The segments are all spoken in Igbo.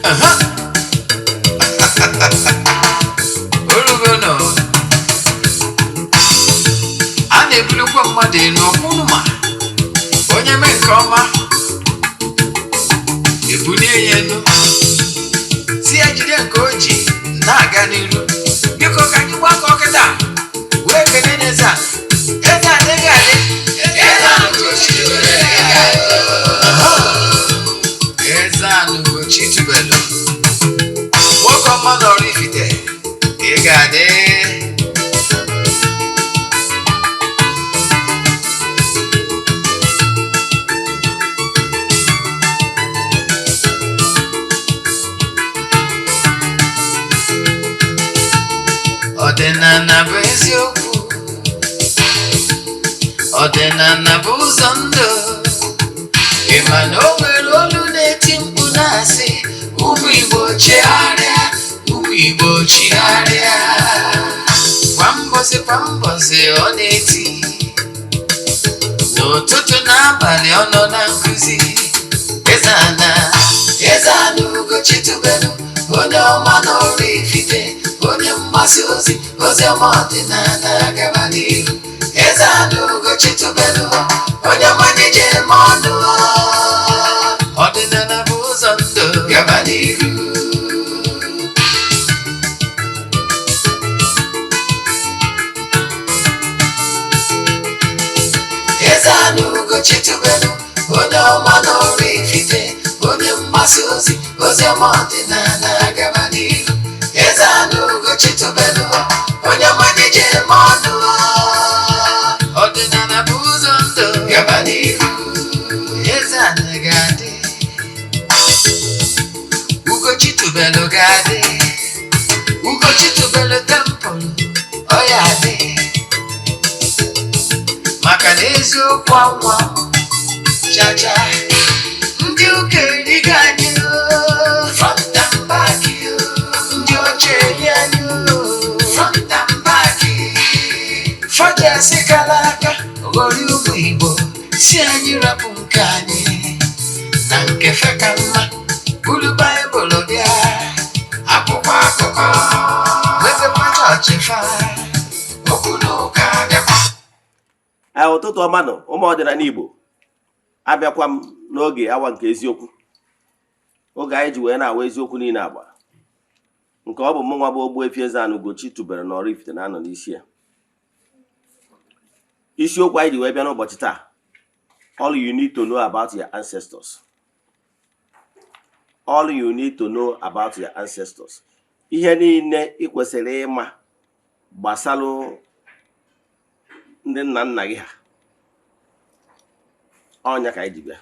Aha. Orugono a na-ebulukwa mmadụ elu ọkwụnụ, ma onye mee nke ọma, ebulie ya elu, si ya jide nke o ji na-aga n'iru. Biko, ka anyị gbakọ kịta wee kelee n'eze a. Eze adịghị adị. Aha. Eze Ugochi tubelu, nwoke ọma nọrọ ifite, ị ga-adị. Ọdịnala bụ eziokwu, ọdịnala bụ ụzọ ndụ. Ị ma na o nwere olu na-eti mkpu na-asị, "Ụmụ Igbo, chigharịa, ụmụ Igbo, chigharịa." Kwa mbọsị kwa mbọsị ọ na-eti, n'ụtụtụ n'abalị ọ nọ na nkụzi. Eze ana, Eze Ana Ugochi tubelu, onye ọma n'ọrụ ifite, onye mgbasa ozi, ozi ọma ọdịnala gaba n'ihu. Eze Ana Ugochi tubelu, onye ọma n'ije eme ọnụ. Ọdịnala bụ ụzọ ndụ, gaba n'ihu. Eze Ana Ugochi tubelu, onye ọma n'ọrụ ifite, onye mgbasa ozi, ozi ọma ọdịnala gaba n'ihu. Eze Ana Ugochi tubelu, onye ọma n'ije eme ọnụ. Ọdịnala bụ ụzọ ndụ, gaba n'ihu. Eze Ana ga-adị, Ugochi tubelu ga-adị, Ugochi tubelu temple ọ ya adị, maka na eziokwu anwa chacha. Ndị ụka erigo anyị oo, front and back oo. Ndị ọcha eri anyị oo, front and back. Fọdụ asị kara aka ghọrọ ụmụ Igbo, si anyị rapụ nke anyị na nke fe ka mma. Buru Baịbụl bịa, akwụkwọ akụkọ, wezekwa chọọchị fa, okwu na ụka bịakwa. Ee, ụtụtụ ọma nụ, ụmụ ọdịnala Igbo. Abịakwa m n'oge awa nke eziokwu, oge anyị ji wee na-awa eziokwu niile agba nke ọ bụ mụ nwa bụ Ogbuefi Eze-Ana Ugochi tubelu na Oraifite na-anọ n'isi ya. Isiokwu anyị ji wee bịa n'ụbọchị taa: all you need to know about your ancestors. All you need to know about your ancestors, ihe niile ị kwesịrị ịma gbasalụ ndị nna nna gị ha. Ọnya ka anyị ji bịa.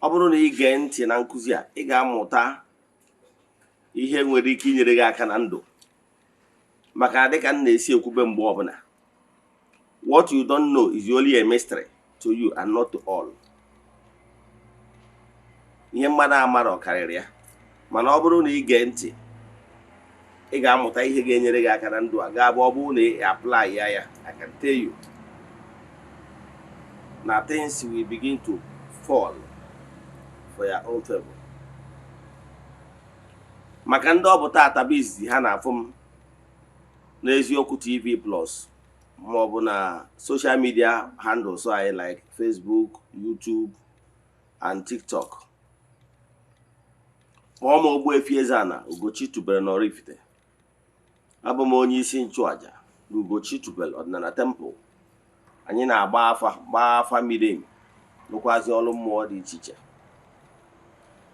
Ọ bụrụ na ị gee ntị na nkụzi a, ị ga-amụta ihe nwere ike inyere gị aka na ndụ, maka dịka m na-esi ekwube mgbe ọbụla, what you don't know is only a mystery to you and not to all. Ihe mmadụ amara ọ karịrị ya, mana ọ bụrụ na ị gee ntị, ị ga-amụta ihe ga-enyere gị aka na ndụ a, ga-abụ ọ bụrụ na ị apply ya, I can tell you na things will begin to fall for your own favor. Maka ndị ọ bụ taata bụ izizi ha na-afụ m n'Eziokwu TV Plus ma ọ bụ na social media handles anyị like Facebook, YouTube and TikTok, kpọọ m Ogbuefi Eze-Ana Ugochi tubelu n'Oraifite. Abụ m onye isi nchụaja na Ugochi tubelu ọdịnala temple. Anyị na-agba afa, gbaa afa miri emi, rụkwazi ọrụ mmụọ dị iche iche.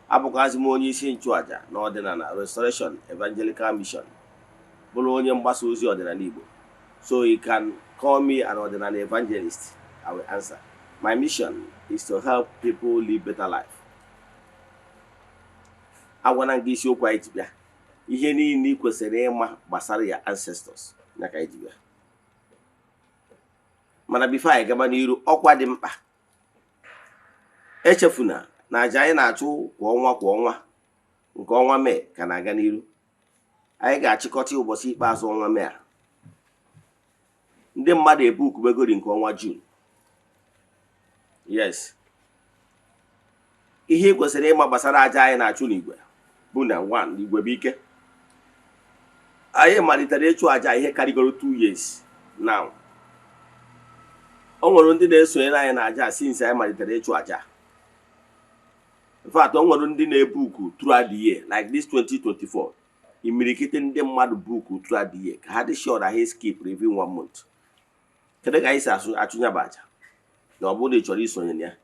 Abụkwazi m onye isi nchụaja na Ọdịnala Restoration Evangelical Mission, bụrụ onye mgbasa ozi ọdịnala Igbo. So you can call me an ọdịnala evangelist, I will answer. My mission is to help people live better life. Agwana gị isiokwu anyị ji bịa: ihe niile ị kwesịrị ịma gbasara ya ancestors, ya ka anyị ji bịa. Mana before anyị gaba n'iru, ọkwa dị mkpa: echefuna na aja anyị na-achụ kwa ọnwa kwa ọnwa, nke ọnwa Mee ka na-aga n'iru. Anyị ga-achịkọta ụbọchị ikpeazụ ọnwa Mee a. Ndị mmadụ ebukubegori nke ọnwa June. Yes, ihe ị kwesịrị ịma gbasara aja anyị na-achụ n'igwe. Bụ na one igwe bụ ike. Anyị malitere ịchụ àjà ihe karịgoro 2 years now. O nwere ndị na-esonyere anyị na àjà since anyị malitere ịchụ àjà. In fact, o nwere ndị na-ebook throughout the year, like this 2024. Imirikiti ndị mmadụ book throughout the year ka ha dị sure na ha skip even one month. Kedu ka anyị si asụ achụnya bụ àjà? Na ọ bụrụ na ị chọrọ isonye na ya,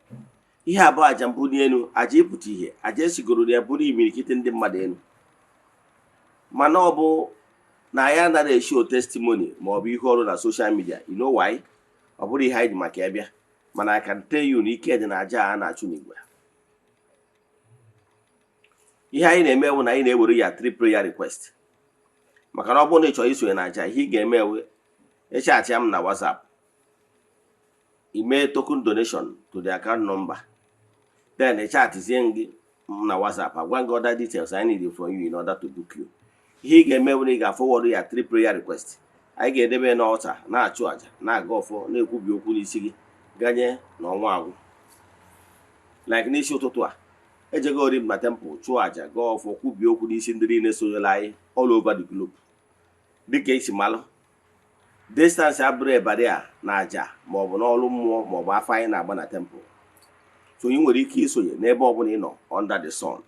ihe abụọ: àjà mbuli elu, àjà ịpụta ihe, àjà esigoro na ya bụrụ imirikiti ndị mmadụ elu. Mana ọ bụ na anyị anaghị eshow testimony ma ọ bụ ihe ọrụ na social media. You know why? Ọ bụrụ ihe anyị ji maka ya bịa. Mana I can tell you na ike dị na àjà a na-achụ n'igwe. Ihe anyị na-eme bụ na anyị na-ewere ya three prayer request, maka na ọ bụrụ na ị chọrọ isonye na àjà, ihe ị ga-eme ewe ịchat m na WhatsApp, ime token donation to the account number, then ịchatizie gị m na WhatsApp, agwa gị other details I need from you in order to book you. Ihe ị ga-eme bụ na ị ga-forward ya three prayer request. Anyị ga-edebe n'altar, na-achụ àjà, na-aga ọfọ, na-ekwubi okwu n'isi gị ganye na ọnwa agwụ. Like n'isi ụtụtụ a, ejegori m na temple, chụọ àjà, gaa ọfọ, kwubie okwu n'isi ndị niile sonyere anyị all over the globe. Dịka esi malụ, distance abụrụ ebari a na àjà maọbụ n'ọrụ mmụọ maọbụ afọ anyị na-agba na temple. So ị nwere ike isonye n'ebe ọbụla ị nọ under the sun.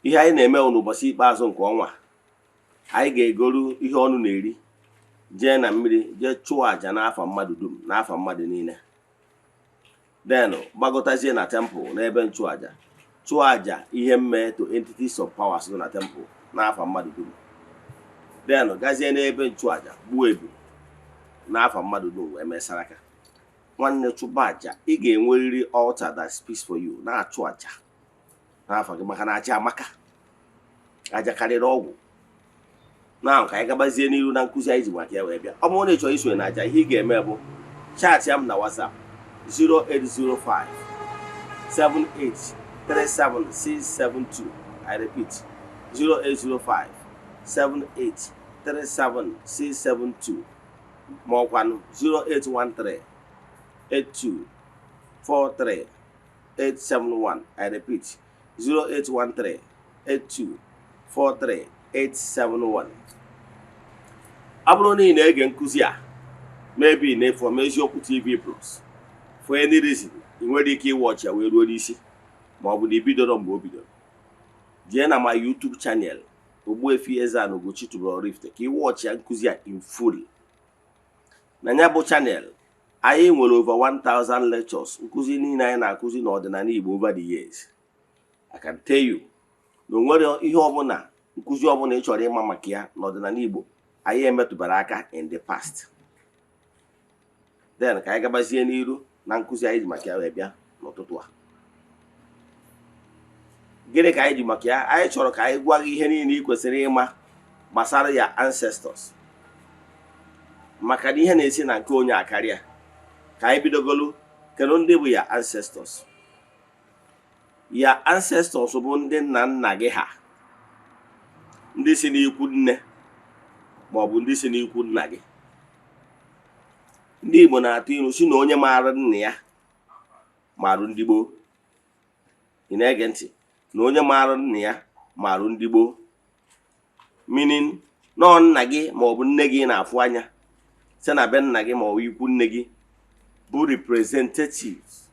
Ihe anyị na-eme bụ n'ụbọchị ikpeazụ nke ọnwa, anyị ga-egoru ihe ọnụ na-eri, jee na mmiri, jee chụọ àjà n'afa mmadụ dum, n'afa mmadụ niile, then gbagọtazie na temple n'ebe nchụàjà, chụọ àjà ihe mme to entities of powers nọ na temple n'afa mmadụ dum, then gazie n'ebe nchụàjà, gbuo ebu n'afa mmadụ dum, wee mesara aka. Nwanne, chụba àjà. Ị ga-enwerịrị altar that speaks for you, na-achụ àjà n'afa gị, maka na aja amaka, aja karịrị ọgwụ. Na ka anyị gabazie n'iru na nkụzi anyị ji maka ya wee bịa. Ọ bụrụ na ị chọrọ isonye na aja, ihe ị ga-eme bụ chat ya m na WhatsApp, 0805 78 37672. I repeat, 0805 78 37672, ma ọkwanụ 0813 82 43 871. I repeat, 0813 82 43 871. Ọ bụrụ na ị na-ege nkụzi a, maybe na from Eziokwu TV Plus, for any reason ị nwere ike ịwatch ya wee ruo n'isi, ma ọ bụ na ibidoro mgbe o bidoro, jee na my YouTube channel, Ogbuefi Eze-Ana Ugochi tubelu Oraifite, ka ị watch ya nkụzi a in full. Na ya bụ channel, anyị nwere over 1000 lectures, nkụzi niile anyị na-akụzi n'ọdịnala Igbo over the years. I can tell you na o nwere ihe ọbụla, nkụzi ọbụla ị chọrọ ịma maka ya n'ọdịnala Igbo anyị emetụbara aka in the past. Then ka anyị gabazie n'iru na nkụzi anyị ji maka ya wee bịa n'ụtụtụ a. Gịnị ka anyị ji maka ya? Anyị chọrọ ka anyị gwa gị ihe niile ị kwesịrị ịma gbasara ya ancestors, maka na ihe na-esi na nke onye akarịa. Ka anyị bidogolu, kedu ndị bụ ya ancestors? Ya ancestors bụ ndị nna nna gị ha, ndị si n'ikwu nne ma ọ bụ ndị si n'ikwu nna gị. Ndị Igbo na-atụ ilu si na onye maara nna ya marụ ndị gboo. Ị na-ege ntị? Na onye maara nna ya marụ ndị gboo, meaning nọọ nna gị ma ọ bụ nne gị na-afụ anya site na be nna gị ma ọ bụ ikwu nne gị bụ representatives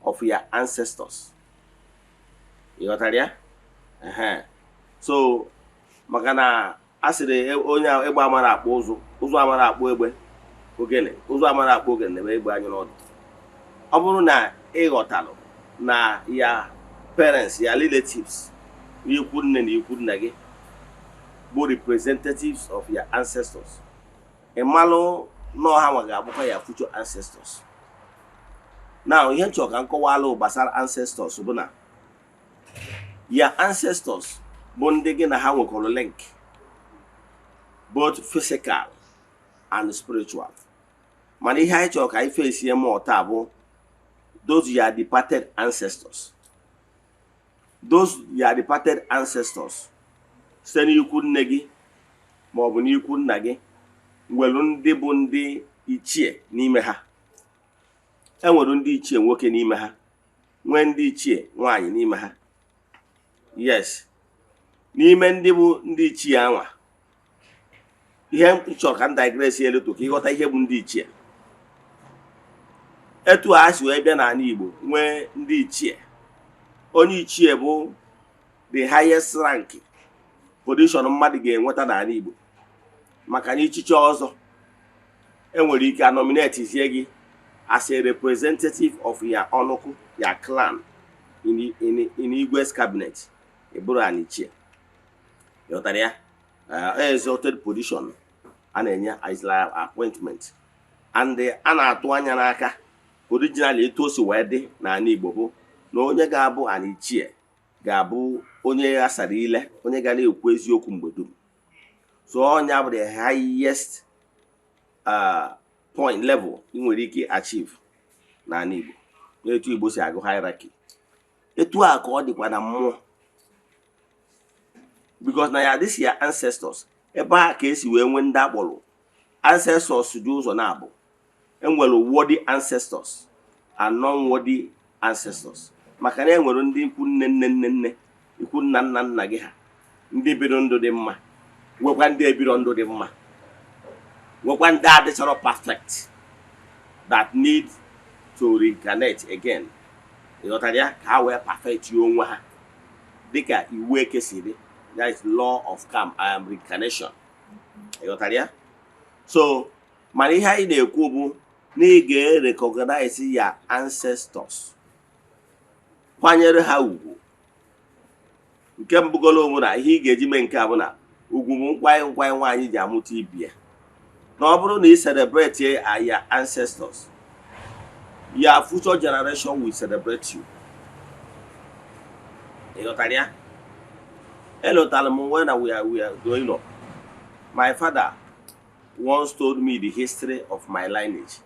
of your ancestors. Ị ghọtara ya? Ehe. So maka na a sịrị onye egbe amara akpụ ụzụ, ụzụ amara akpụ egbe ogene, ụzụ amara akpụ ogene na-eme egbe anya n'ọdụ. Ọ bụrụ na ị ghọtalụ na ya parents ya, relatives n'ikwu nne na ikwu nna gị bụ representatives of your ancestors, ị malụ nọọ ha nwa ga-abụkwa ya future ancestors. Now, ihe nchọ ka m kọwalụ gbasara ancestors bụ na ya ancestors bụ ndị gị na ha nwekọrọ link, both physical and spiritual. Mana ihe anyị chọrọ ka anyị fesie mụọ taa bụ those your departed ancestors, those your departed ancestors site n'ikwu nne gị ma ọ bụ n'ikwu nna gị nwere ndị bụ ndị ichie n'ime ha. E nwere ndị ichie nwoke n'ime ha, nwee ndị ichie nwaanyị n'ime ha. Yes, n'ime ndị bụ ndị ichie anwa, ihe m chọrọ ka m digress elu ka ịghọta ihe bụ ndị ichie, etu a si wee bịa n'ala Igbo nwee ndị ichie. Onye ichie bụ the highest rank position mmadụ ga-enweta n'ala Igbo, maka na ichiche ọzọ enwere ike anominate zie gị as a representative of your ọnụkụ, your clan in Igwe's cabinet. Ị bụrụ an ichie, ịghọtara ya? Exalted position a na-enye is like appointment, and a na-atụ anya n'aka. Originally, etu o si wee dị n'ala Igbo bụ na onye ga-abụ an ichie ga-abụ onye ghasara ile, onye ga na-ekwu eziokwu mgbe dum. So onye bụ the highest point level ị nwere ike achieve n'ala Igbo, n'etu Igbo si agụ hierarchy. Etu a ka ọ dịkwa na mmụọ, because na ya this your ancestors, ebe a ka esi wee nwee ndị akpọrọ ancestors dị ụzọ na-abụ. Enwere worthy ancestors and non-worthy ancestors, maka na enwere ndị ikwu nne nne nne nne, ikwu nna nna nna gị ha, ndị biri ndụ dị mma, nwekwa ndị ebiro ndụ dị mma, nwekwa ndị adịchọrọ perfect that need to reincarnate again, ịghọtara ya? Ka ha wee perfect onwe ha dịka iwu eke si dị, that is law of karma, reincarnation, ịghọtara ya? So mana ihe anyị na-ekwu bụ na ị ga-recognize ya ancestors, kwanyere ha ugwu. Nke mbụgolo onwe na ihe ị ga-eji mee nke a bụ na ugwu bụ nkwanye nkwanye nwaanyị ji amụta ibi ya, na ọ bụrụ na ị celebrate your ancestors, your future generation will celebrate you, ịghọtara ya? Elotara m when we are growing up, my father once told me the history of my lineage.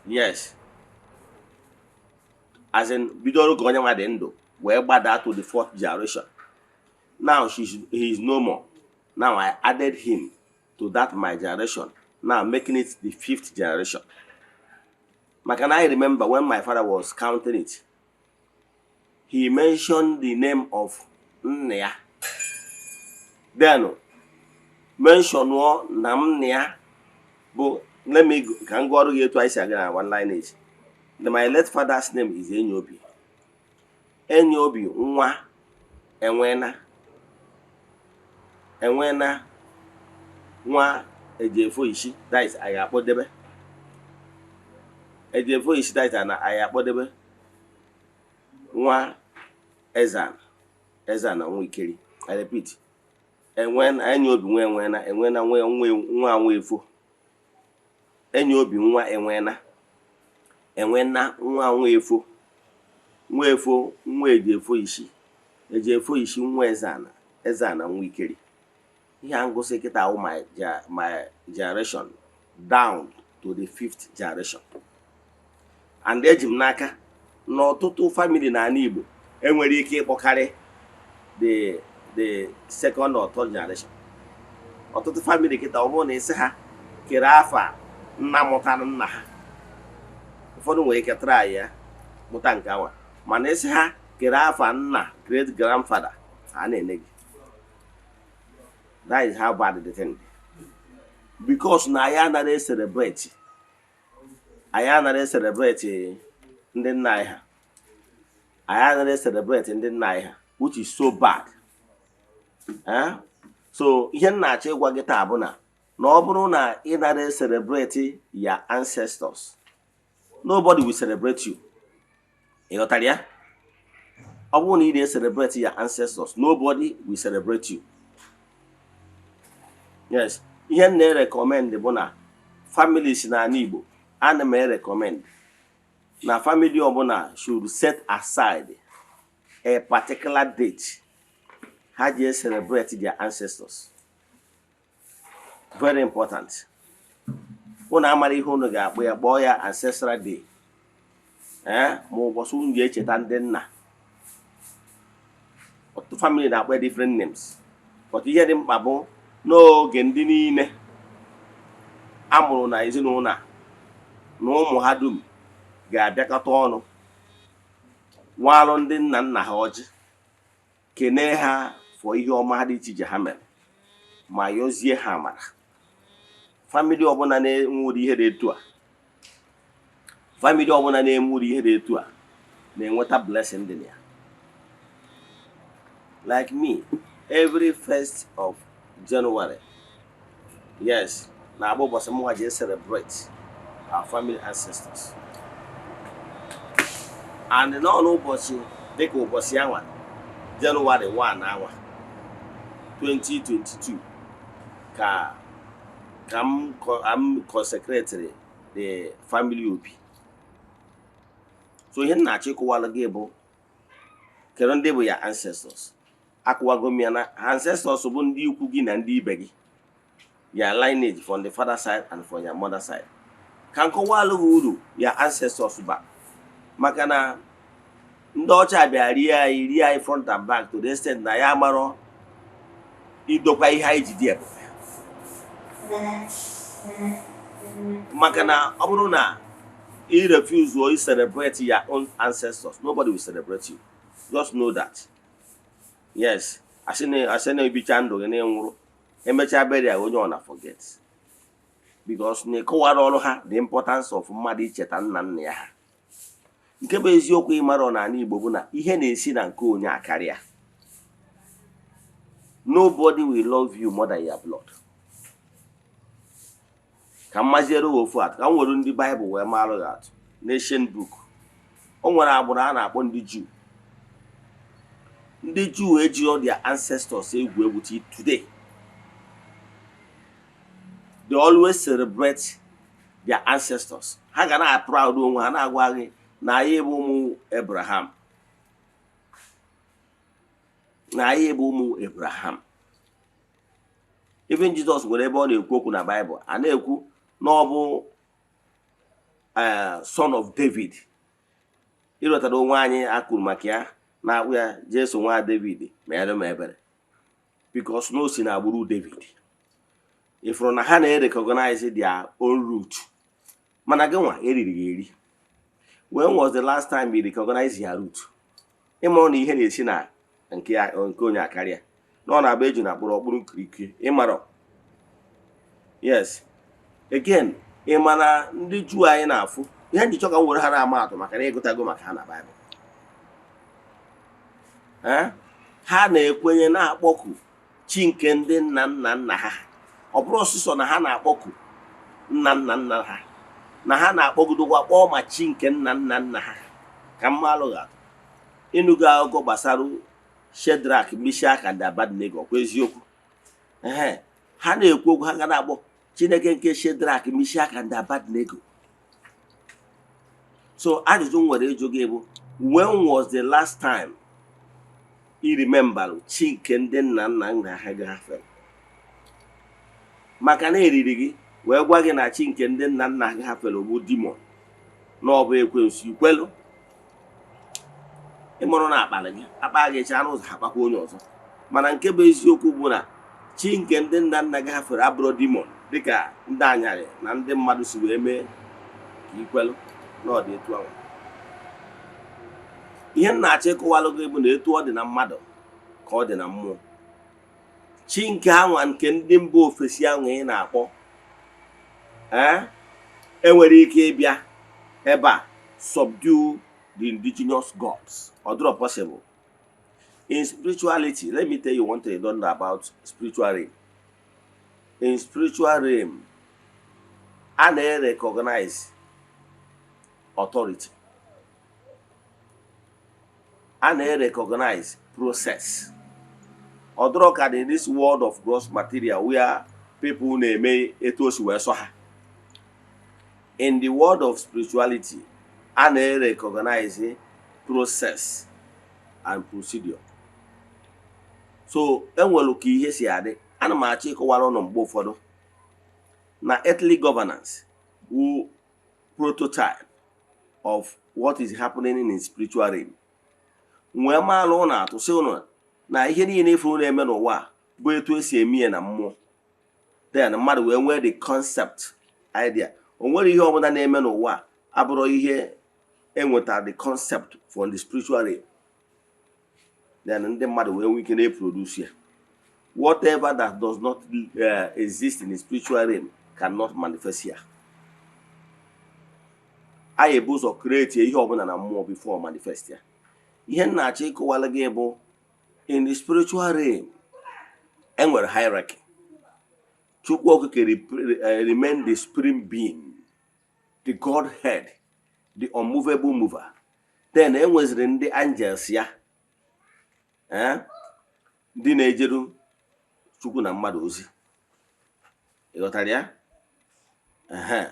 Yes, as in bidoro ka onye nwa dị ndụ wee gbada to the fourth generation. Now he is no more. Now I added him to that my generation, now making it the fifth generation, maka na I remember when my father was counting it, he mentioned the name of nna ya, then mention na nna ya bụ, let me ka m gụọrọ gị etu anyị si aga na one lineage. My late father's name is Enyobi. Enyobi nwa Enwena, Enwena nwa Ejefo Ishi, that is anyị akpọdebe Ejefo Ishi, that is na anyị akpọdebe nwa Ezana, Ezana nwa Ikeri. I repeat, Enwena, Enyobi nwa Enwena, Enwena nwa nwa nwa nwa Efo, Enyobi nwa Enwena, Enwena nwa nwa Efo, nwa Efo nwa Ejefo Ishi, Ejefo Ishi nwa Ezana, Ezana nwa Ikeri. Ihe a ngụsị kịta awụ my generation down to the fifth generation, and eji m n'aka na ọtụtụ family n'ala Igbo enwere ike ịkpọkarị the second or third generation. Ọtụtụ family kịta, ọ bụrụ na isi ha kere afa nna mụtara nna ha, ụfọdụ nwere ike try ya mụta nke awa, mana isi ha kere afa nna, great grandfather, ha na-ene gị. That is how bad the thing dị, because na anyị anaghị celebrate, anyị anaghị celebrate ndị nna anyị ha, anyị anaghị celebrate ndị nna anyị ha, which is so bad, eh? So ihe m na-achọ ịgwa gị taa bụ na ọ bụrụ na ị nara celebrate your ancestors, nobody will celebrate you, ị ghọtara ya? Ọ bụrụ na ị na-celebrate your ancestors, nobody will celebrate you. Yes, ihe m na-recommend bụ na families n'ala Igbo, ana m recommend na family ọbụla should set aside a particular date ha ji celebrate their ancestors. Very important. Unu amara ihe unu ga-akpọ ya, kpọọ ya ancestral day, ee, ma ụbọchị unu ga-echeta ndị nna. Ọtụtụ family na-akpọ ya different names, but ihe dị mkpa bụ n'oge ndị niile a mụrụ na ezinụlọ a na ụmụ ha dum ga-abịakọta ọnụ nwalụ ndị nna nna ha ọjị. Kenee ha for ihe ọma dị iche iche ha mere, ma yọzie ha amara. Family ọbụla na-enwe ụdị ihe dị etu a, family ọbụla na-eme ụdị ihe dị etu a, na-enweta blessing dị na ya. Like me, every 1st of January, yes, na-abụ ụbọchị mụnwa ji celebrate our family ancestors. And nọ n'ụbọchị dịka ụbọchị anwa, January 1 anwa 2022, ka m consecrated the family obi. So ihe m na-achọ ịkụwalụ gị bụ, kedu ndị bụ ya ancestors? Akụwago m ya na ancestors bụ ndị ikwu gị na ndị ibe gị, ya lineage from the father side and from your mother side. Ka nkọwalụ gị uru ya ancestors ba, maka na ndị ọcha bịa rie anyị, rie anyị front and back to the extent na ya amarọ idokwa ihe anyị ji dị ebube. Maka na ọ bụrụ na ị refuse or you celebrate your own ancestors, nobody will celebrate you. Just know that. Yes, asị na ebicha ndụ gị na ịnwụrụ, emechaa burial, onye ọ na forget, because na ịkọwara ọrụ ha the importance of mmadụ icheta nna nna ya ha. Nke bụ eziokwu ịmara n'ala Igbo bụ na ihe na-esi na nke onye akarịa. Nobody will love you more than your blood. Ka m maziere gị ofu atụ, ka m were ndị Baịbụl wee marụ gị atụ. N'ancient book, o nwere agbụrụ a na-akpọ ndị Juu. Ndị Juu ejiro their ancestors egwu egwu. Till today, they always celebrate their ancestors. Ha ga na-proud onwe ha, na-agwa gị na anyị bụ ụmụ Abraham, na anyị bụ ụmụ Abraham. Even Jizọs nwere ebe ọ na-ekwu okwu na Baịbụl, a na-ekwu na ọ bụ son of David. Ịrọtara onwe anyị akụrụ maka ya na-akpụ ya Jesu nwa David, mere m ebere, because na o si na agbụrụ David. Ịfụrụ na ha na-recognize their own root, mana gị nwa eriri gị eri. When was the last time you recognize your root? Ịmụrụ na ihe na-esi na nke nke onye akarịa na ọ na-agba eju na akpụrụ ọkpụrụ nkirikiri. Ịmarọ? Yes, again, ị ma na ndị Juu anyị na-afụ ihe nji chọ ka m were ha na-ama atụ, maka na ịgụtago maka ha na Baịbụl. Eh? Ha na-ekwenye na-akpọku chi nke ndị nna nna nna ha. Ọ bụrụ ọsịsọ na ha na-akpọku nna nna nna ha, na ha na-akpọgidokwa kpọọ ma chi nke nna nna nna ha. Ka mma alụghị atụ, ịnụgo akụkọ gbasara Shedrak, Mishak and Abednego? Ọkwa eziokwu? Ehe, ha na-ekwu okwu, ha ga na-akpọ Chineke nke Shedrak, Mishak and Abednego. So ajụjụ m nwere ịjụ gị bụ, when was the last time you remember chi nke ndị nna nna nna ha gafere? Maka na eriri gị wee gwa gị na chi nke ndị nna nna ha gafere bụ demon, na ọ bụ ekwensu, ikwelu? Ịmụrụ na akpalị gị akpa gị chaa n'ụzọ, akpakwa onye ọzọ. Mana nke bụ eziokwu bụ na chi nke ndị nna nna gị hafere abụrụ demon, dịka ndị anyarị na ndị mmadụ si wee mee ka ikwelu na ọ dị etu ahụ. Ihe m na-achọ ịkọwalụ gị bụ na etu ọ dị na mmadụ ka ọ dị na mmụọ. Chi nke anwa nke ndị mba ofesi ahụ ị na-akpọ, ee, enwere ike ịbịa ebe a subdue the indigenous gods. Ọ dịrọ possible in spirituality. Let me tell you one thing you don't know about spiritual realm. In spiritual realm, a na-recognize authority, a na-recognize process. Ọ dịrọ ka in this world of gross material where people na-eme etu o si wee sọ ha. In the world of spirituality, a na-recognize process and procedure. So enwere ka ihe si adị. Ana m achọ ịkọwara ụnụ, mgbe ụfọdụ na earthly governance wu prototype of what is happening in spiritual realm. Nwee maalụ ụnụ atụ, sị ụnụ na ihe niile ifuru na-eme n'ụwa a bụ etu esi eme ya na mmụọ. Then mmadụ wee nwee the concept idea. O nwere ihe ọbụla na-eme n'ụwa a abụrụ ihe enwetara the concept from the spiritual realm. Then ndị mmadụ wee nwee ike na-eproduce ya. Whatever that does not exist in the spiritual realm cannot manifest here. Anyị ebu ụzọ create ihe ọbụla na mmụọ before manifest ya. Ihe m na-achọ ịkọwara gị bụ, in the spiritual realm, enwere hierarchy. Chukwu Okike remain the supreme being, the Godhead, the unmovable mover. Then enweziri ndị angels ya, ndị na-ejeru Chukwu na mmadụ ozi. Ị ghọtara ya? Ehe.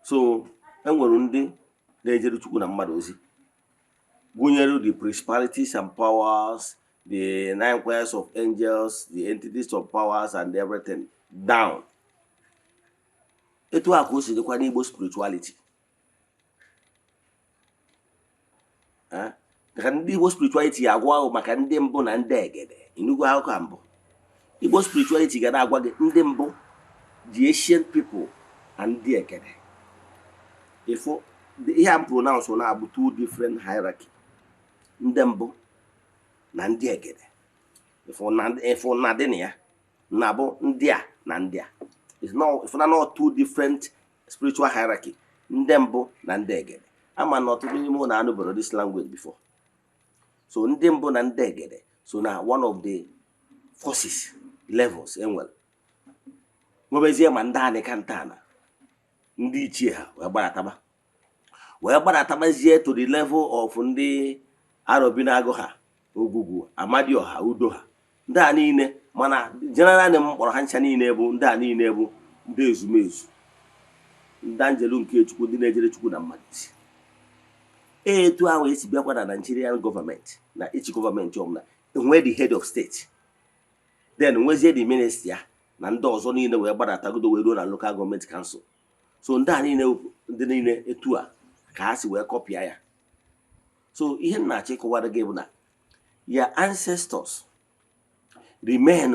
So enwere ndị na-ejeru Chukwu na mmadụ ozi, gụnyere the principalities and powers, the nine choirs of angels, the entities of powers and everything down. Etu a ka o si dịkwa n'Igbo spirituality. Maka ndị Igbo spirituality agwa ahụ, maka ndị mbụ na ndị egede, ịnụgo akụkọ a mbụ? Igbo spirituality ga na-agwa gị ndị mbụ, the ancient people, and ndị egede. Ịfụ ihe a m pronounce na-abụ two different hierarchy: ndị mbụ na ndị egede. Ịfụ na dị na ya na-abụ ndị a na ndị a. It's not, ịfụ na not two different spiritual hierarchy, ndị mbụ na ndị egede. Ama na ọtụtụ n'ime ụlọ anụboro this language before. So ndị mbụ na ndị egede so na one of the forces levels enwere. Nwebezie ma ndị anịka ntana, ndị ichie, ha wee gbadataba, wee gbadatabazie to the level of ndị Arobinagụ ha, Ogwugwu, Amadioha, Udo ha, ndị a niile. Mana general name m kpọrọ ha ncha niile bụ ndị a niile bụ ndị ezumezu, ndị anjelu nke Chukwu, ndị na-ejere Chukwu na mmadụ isi. Etu ahụ esi bịakwa na Nigerian gọọmenti, na each gọọmenti ọbụla nwee the head of state, then nwezie the minister ya na ndị ọzọ niile, wee gbadatagodo wee ruo na local gọọmenti council. So ndị a niile, ndị niile, etu a ka ha si wee kọpịa ya. So ihe m na-achọ ịkọwara gị bụ na your ancestors remain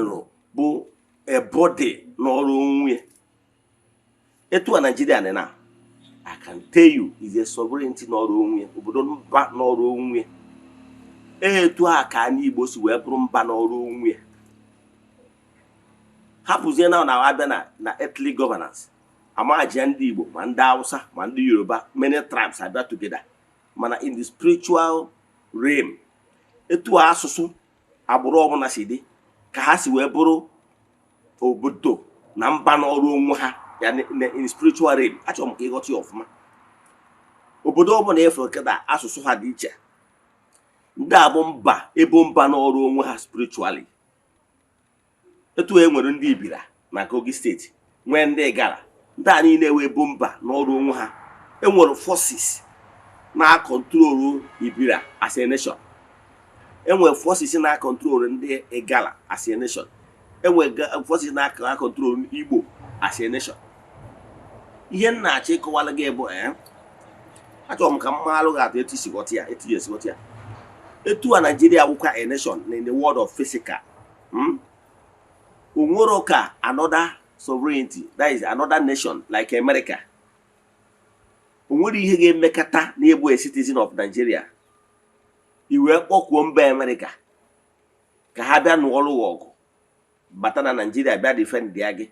bụ a body n'ọrụ onwe ya. Etu a Nigeria dị na, I can tell you, is a sovereignty n'ọrụ onwe ya, obodo mba n'ọrụ onwe ya. Etu a ka anyị Igbo si wee bụrụ mba n'ọrụ onwe ya. Hapụzie na abịa na ethnic governance, amajia ndị Igbo ma ndị Hausa ma ndị Yoruba, many tribes abịa together. Mana in the spiritual realm, etu a asụsụ agbụrụ ọbụla si dị ka ha si wee bụrụ obodo na mba n'ọrụ onwe ha ya in spiritual realm. Achọrọ m ka ịghọta ya ọfụma. Obodo ọbụla efere kịta asụsụ ha dị iche, ndị a bụ mba, ebo mba n'ọrụ onwe ha spiritually. Etu e nwere ndị Ibira na Kogi Steeti, nwee ndị Igala, ndị a niile wee bụ mba n'ọrụ onwe ha. Enwere forces na-acontrol Ibira as a nation, enwere forces na-acontrol ndị Igala as a nation, enwere forces na-acontrol Igbo as a nation. Ihe m na-achọ ịkọwara gị bụ, achọrọ m ka m maalụ gị atụ etu isi ghọta ya, etu esi ghọta ya. Etu a Nigeria wụkwa a nation in the world of physical, Onwero ka another sovereignty, that is another nation like America, onwere ihe ga-emekata n'ịbụ a citizen of Nigeria, i wee kpọkwuo mba America ka ha bịa nụọrụ gị ọgụ, bata na Nigeria bịa defend ya gị?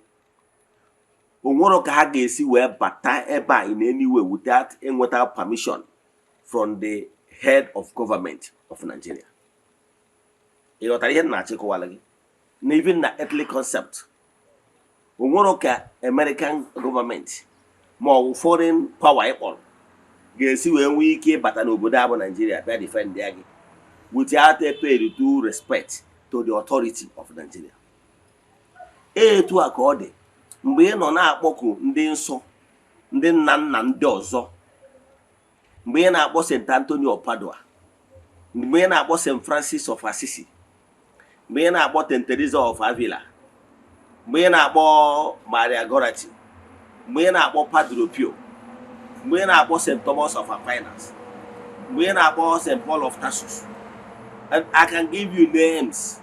Onwero ka ha ga-esi wee bata ebe a in any way without enweta permission from the head of government of Nigeria. Ị ghọtara ihe m na-achọ ịkọwara gị? Na even na earthly concept, onwero ka American government ma ọ bụ foreign power ị kpọrọ ga-esi wee nwee ike ịbata n'obodo a bụ Nigeria bịa defend ya gị without a paid due respect to the authority of Nigeria. Etu a ka ọ dị mgbe ị nọ na-akpọku ndị nsọ, ndị nna nna ndị ọzọ, mgbe ị na-akpọ St. Anthony of Padua, mgbe ị na-akpọ St. Francis of Assisi, mgbe ị na-akpọ St. Teresa of Avila, mgbe ị na-akpọ Maria Goretti, mgbe ị na-akpọ Padre Pio, mgbe ị na-akpọ St. Thomas of Aquinas, mgbe ị na-akpọ St. Paul of Tarsus, and I can give you names,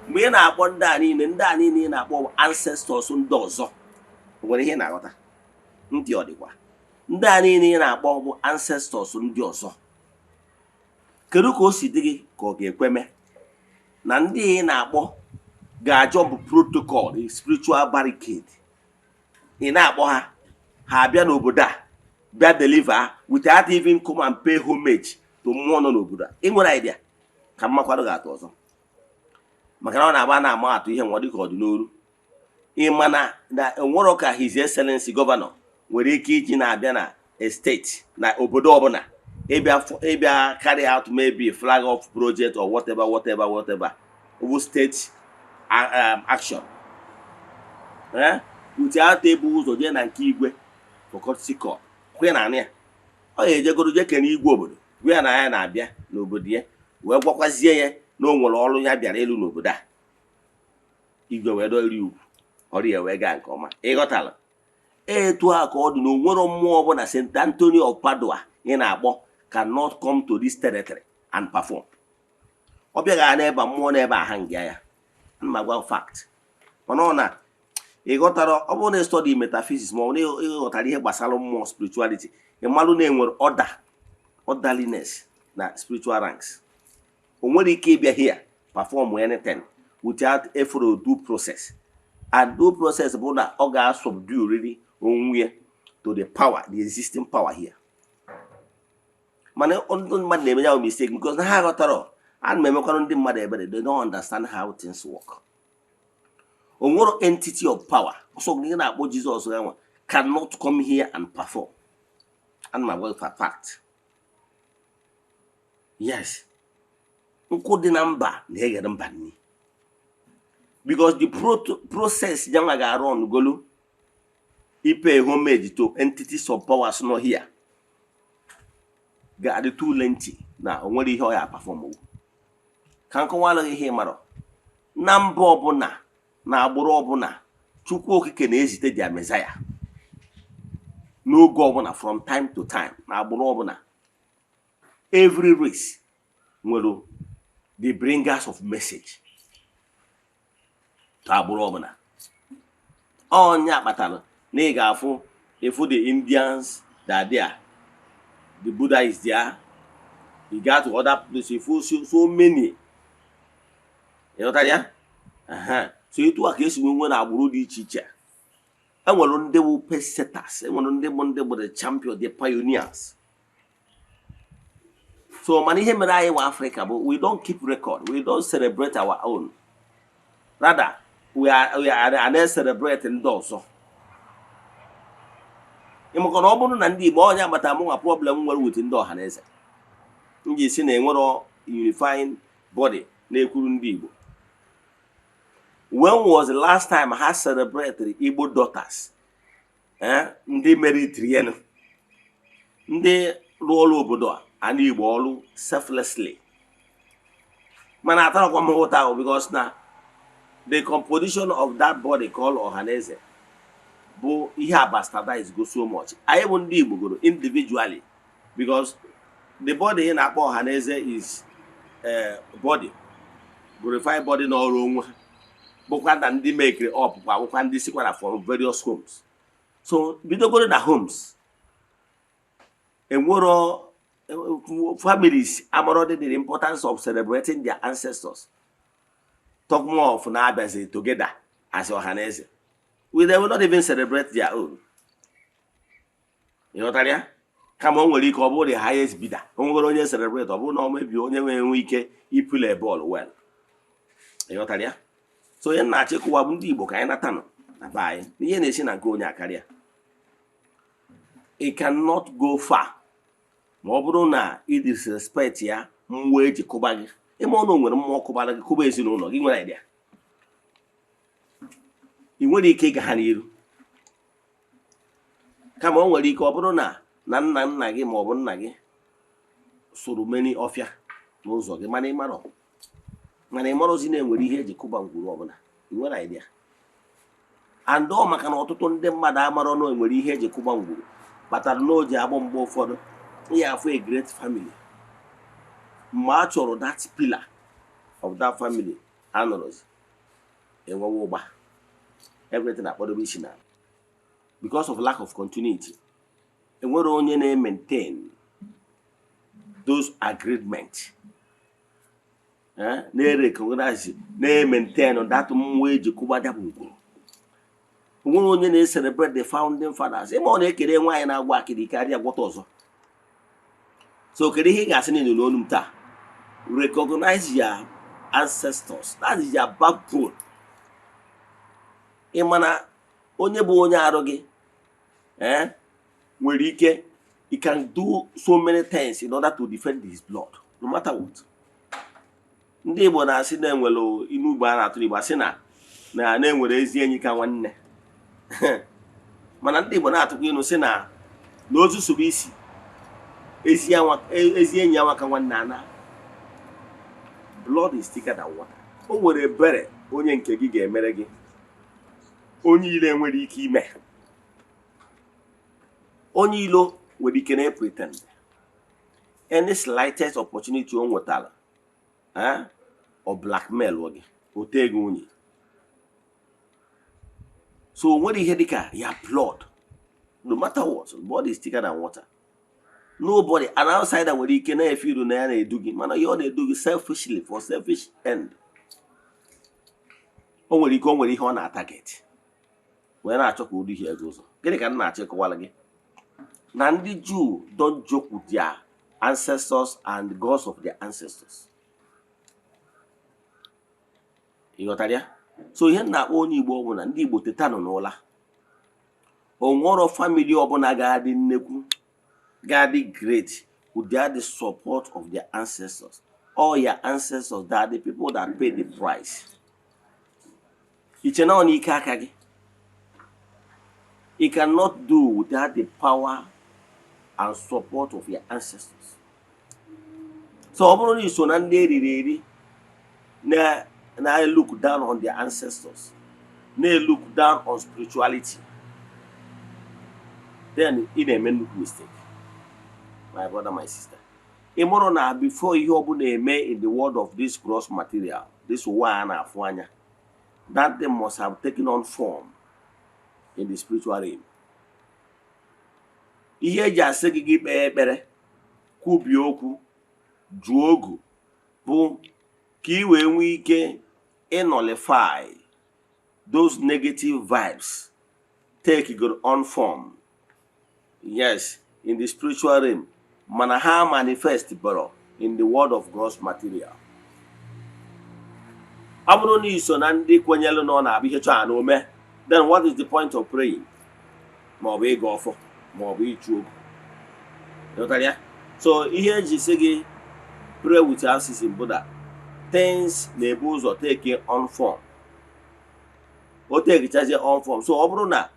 mgbe ị na-akpọ ndị a niile, ndị a niile ị na-akpọ bụ ancestors ndị ọzọ. O nwere ihe ị na-aghọta? Ntị ọ dịkwa? Ndị a niile ị na-akpọ bụ ancestors ndị ọzọ. Kedu ka o si dị gị ka ọ ga-ekweme na ndị ị na-akpọ ga-ajump protocol, the spiritual barricade? Ị na-akpọ ha, ha abịa n'obodo a bịa deliver without even come and pay homage to mmụọ nọ n'obodo a. Ị nwere idea ka mmakwado ga-atụ ọzọ, maka na ọ na-agba na-ama atụ ihe nwa dịka ọ dị n'oru. Ị ma na enwero ka His Excellency Governor nwere ike iji na-abịa na steeti na obodo ọbụla ịbịa carry out maybe flag off project or whatever, whatever, whatever bụ state action, without ebu ụzọ jee na nke igwe for courtesy call? Kwe na anị ya, ọ ga-ejegoro jee kene igwe obodo, gwa ya na ya na-abịa n'obodo ya, wee gwakwazie ya na o nwere ọrụ ya bịara ịlụ n'obodo a. Igwe wee dọrọ ugwu, ọrụ ya wee gaa nke ọma. Ịghọtala etu a ka ọ dị na onwero mmụọ ọbụla, St. Anthony of Padua ị na-akpọ cannot come to this territory and perform. Ọ bịaghị n'ebe a, mmụọ n'ebe a ha nga ya. Ana m agwa fact, mana ọ na ị ghọtara, ọ bụrụ na ị study metaphysics ma ọ bụ na ị ghọtara ihe gbasara mmụọ, spirituality, ị malụ na enwere order, orderliness na spiritual ranks. O nwere ike ịbịa here perform anything without eforo due process, and due process bụ na ọ ga-asubdue riri onwe ya to the power, the existing power here. Mana ndị mmadụ na-eme ya mistake because na ha ghọtara. Ana m emekwanụ ndị mmadụ ebere, they don't understand how things work. O nwere entity of power ọsọ gị na-akpọ Jizọs ya nwa cannot come here and perform. Ana m agwa gị fact. Yes, nkwụ dị na mba na-eghere mba nni, because the process yanwa ga-arụ ọnụgolu ipay homage to entities of powers nọ here ga-adị too lengthy na o nwere ihe ọ ya perform. Ka nkọwalụ gị ihe ị marọ: na mba ọbụla na agbụrụ ọbụla, Chukwu Okike na-ezite their Messiah n'oge ọbụla, from time to time. Na agbụrụ ọbụla, every race nwere the bringers of message to agbụrụ ọbụla. Ọnya kpatara na ị ga-afụ ịfụ the Indians that there, the Buddha is there. You go to other places, ịfụ so many. Ịghọtara ya? Aha. So etu a ka esi nwee na agbụrụ dị iche iche, enwere ndị bụ pacesetters, enwere ndị bụ the champion, the pioneers. So mana ihe mere anyị nwa Africa bụ we don't keep record, we don't celebrate our own. Rather, we are na-celebrate ndị ọzọ. Ịmaka na ọ bụrụ na ndị Igbo, onye agbata mụ nwa problem nwere with ndị ọha na eze m ji si na enwero unifying body na-ekwuru ndị Igbo. When was the last time ha celebrated Igbo daughters, eh? Ndị meritiri, ndị rụọ ọrụ obodo a, ana Igbo ọrụ selflessly. Mana atarakwa m ụta ahụ because na the composition of that body called Ọhaneze bụ ihe a bastardize go so much. Anyị bụ ndị Igbo goro individually, because the body ị na-akpọ Ọhaneze is body, glorified body n'ọrụ onwe ha, bụkwa na ndị mekiri up kwa bụkwa ndị sikwara from various homes. So bidogoro na homes, enwero families amarọ the importance of celebrating their ancestors, talk more of na-abịazi together as Ọhaneze. They will not even celebrate their own. Ịghọtara ya? Kama o nwere ike ọ bụrụ the highest bidder, o nwere onye celebrate, ọ bụrụ na ọ mebie onye nwere enwe ike iplay bọọlụ well. Ịghọtara ya? So onye na-achịkọwa bụ ndị Igbo, ka anyị nata nọ na be anyị ihe na-esi na nke onye akarịa. It cannot go far ma ọ bụrụ na ị disrespect ya mmụọ eji kụba gị. Ịma ọnụ nwere mmụọ kụbara gị, kụba ezinụlọ gị, nwere idea ị nwere ike ịga ha n'iru. Kama o nwere ike ọ bụrụ na na nna nna gị ma ọ bụ nna gị sụrụ many ọfịa n'ụzọ gị, mana ịmarọ, mana ịmarọzi na enwere ihe eji kụba ngwuru ọbụla. Ị nwere idea? And ọ maka na ọtụtụ ndị mmadụ amarọ na enwere ihe eji kụba ngwuru kpatara na o ji agbọ mgbe ụfọdụ ihe afọ a great family, mgbe a chọrọ that pillar of that family anọrọzi, enwewe ụgba, everything akpọdobe isi na because of lack of continuity. Enwere onye na-maintain Those agreement, na-recognize, na-maintain that mmụọ eji kụba ya bụ ngwuru. Onwere onye na-celebrate the founding fathers. Ịma ọ na-ekele nwaanyị na-agwa akịrị karịa gwọta ọzọ. So kedu ihe ị ga-asị n'elu n'onu m taa? Recognize your ancestors. That is your backbone. Ị ma na onye bụ onye arụ gị nwere ike, he can do so many things in order to defend his blood, no matter what. Ndị Igbo na-asị na enwere inu Igbo a na-atụ Igbo asị na na-enwere ezi enyi ka nwanne, mana ndị Igbo na-atụkwa inu sị na ozu soro isi ezi enyi ya nwaka nwanne ana. Blood is thicker than water. O nwere ebere onye nke gị ga-emere gị, onye ilo enwere ike ime. Onye ilo nwere ike na pretend any slightest opportunity o nwetara, ọ blackmail gị, o tee gị unyi. So o nwere ihe dịka ya blood. No matter what, blood is thicker than water. Nobody, an outsider nwere ike na-efe iru na ya na-edu gị, mana ihe ọ na-edu gị selfishly, for selfish end. O nwere ike o nwere ihe ọ na-target wee na-achọ ka o duhie gị ụzọ. Gịnị ka m na-achọ ịkọwara gị? Na ndị Jew don't joke with their ancestors and gods of their ancestors. Ị ghọtara ya? So ihe m na-akpọ onye Igbo ọbụla, ndị Igbo, tetanụ n'ụla. Onwero family ọbụla ga-adị nnekwu, ga-adị great without the support of their ancestors. All your ancestors, they are the people that pay the price. Iche na ọ n'ike aka gị? You cannot do without the power and support of your ancestors. So ọ bụrụ na i so na ndị eriri eri na look down on their ancestors, na look down on spirituality, then ị na-eme nnukwu mistake, my brother, my sister. Ị mụrụ na before ihe ọbụla eme in the world of this gross material, this ụwa a na-afụ anya, that thing must have taken on form in the spiritual realm. Ihe eji asị gị gị kpee ekpere, kwubie okwu, jụọ ogu, bụ ka ị wee nwee ike ịnullify those negative vibes take good on form, yes, in the spiritual realm, mana ha manifest bụrụ in the world of gross material. Ọ bụrụ na iso na ndị kwenyere na ọ na-abụ ihe chọọ na ome, then what is the point of praying, ma ọ bụ ịga ọfọ, ma ọ bụ ịchụ ogu? Ịghọtara ya? So ihe eji sị gị pray without ceasing bụ that things na-ebu ụzọ take on form, o tekichazie on form. So ọ bụrụ na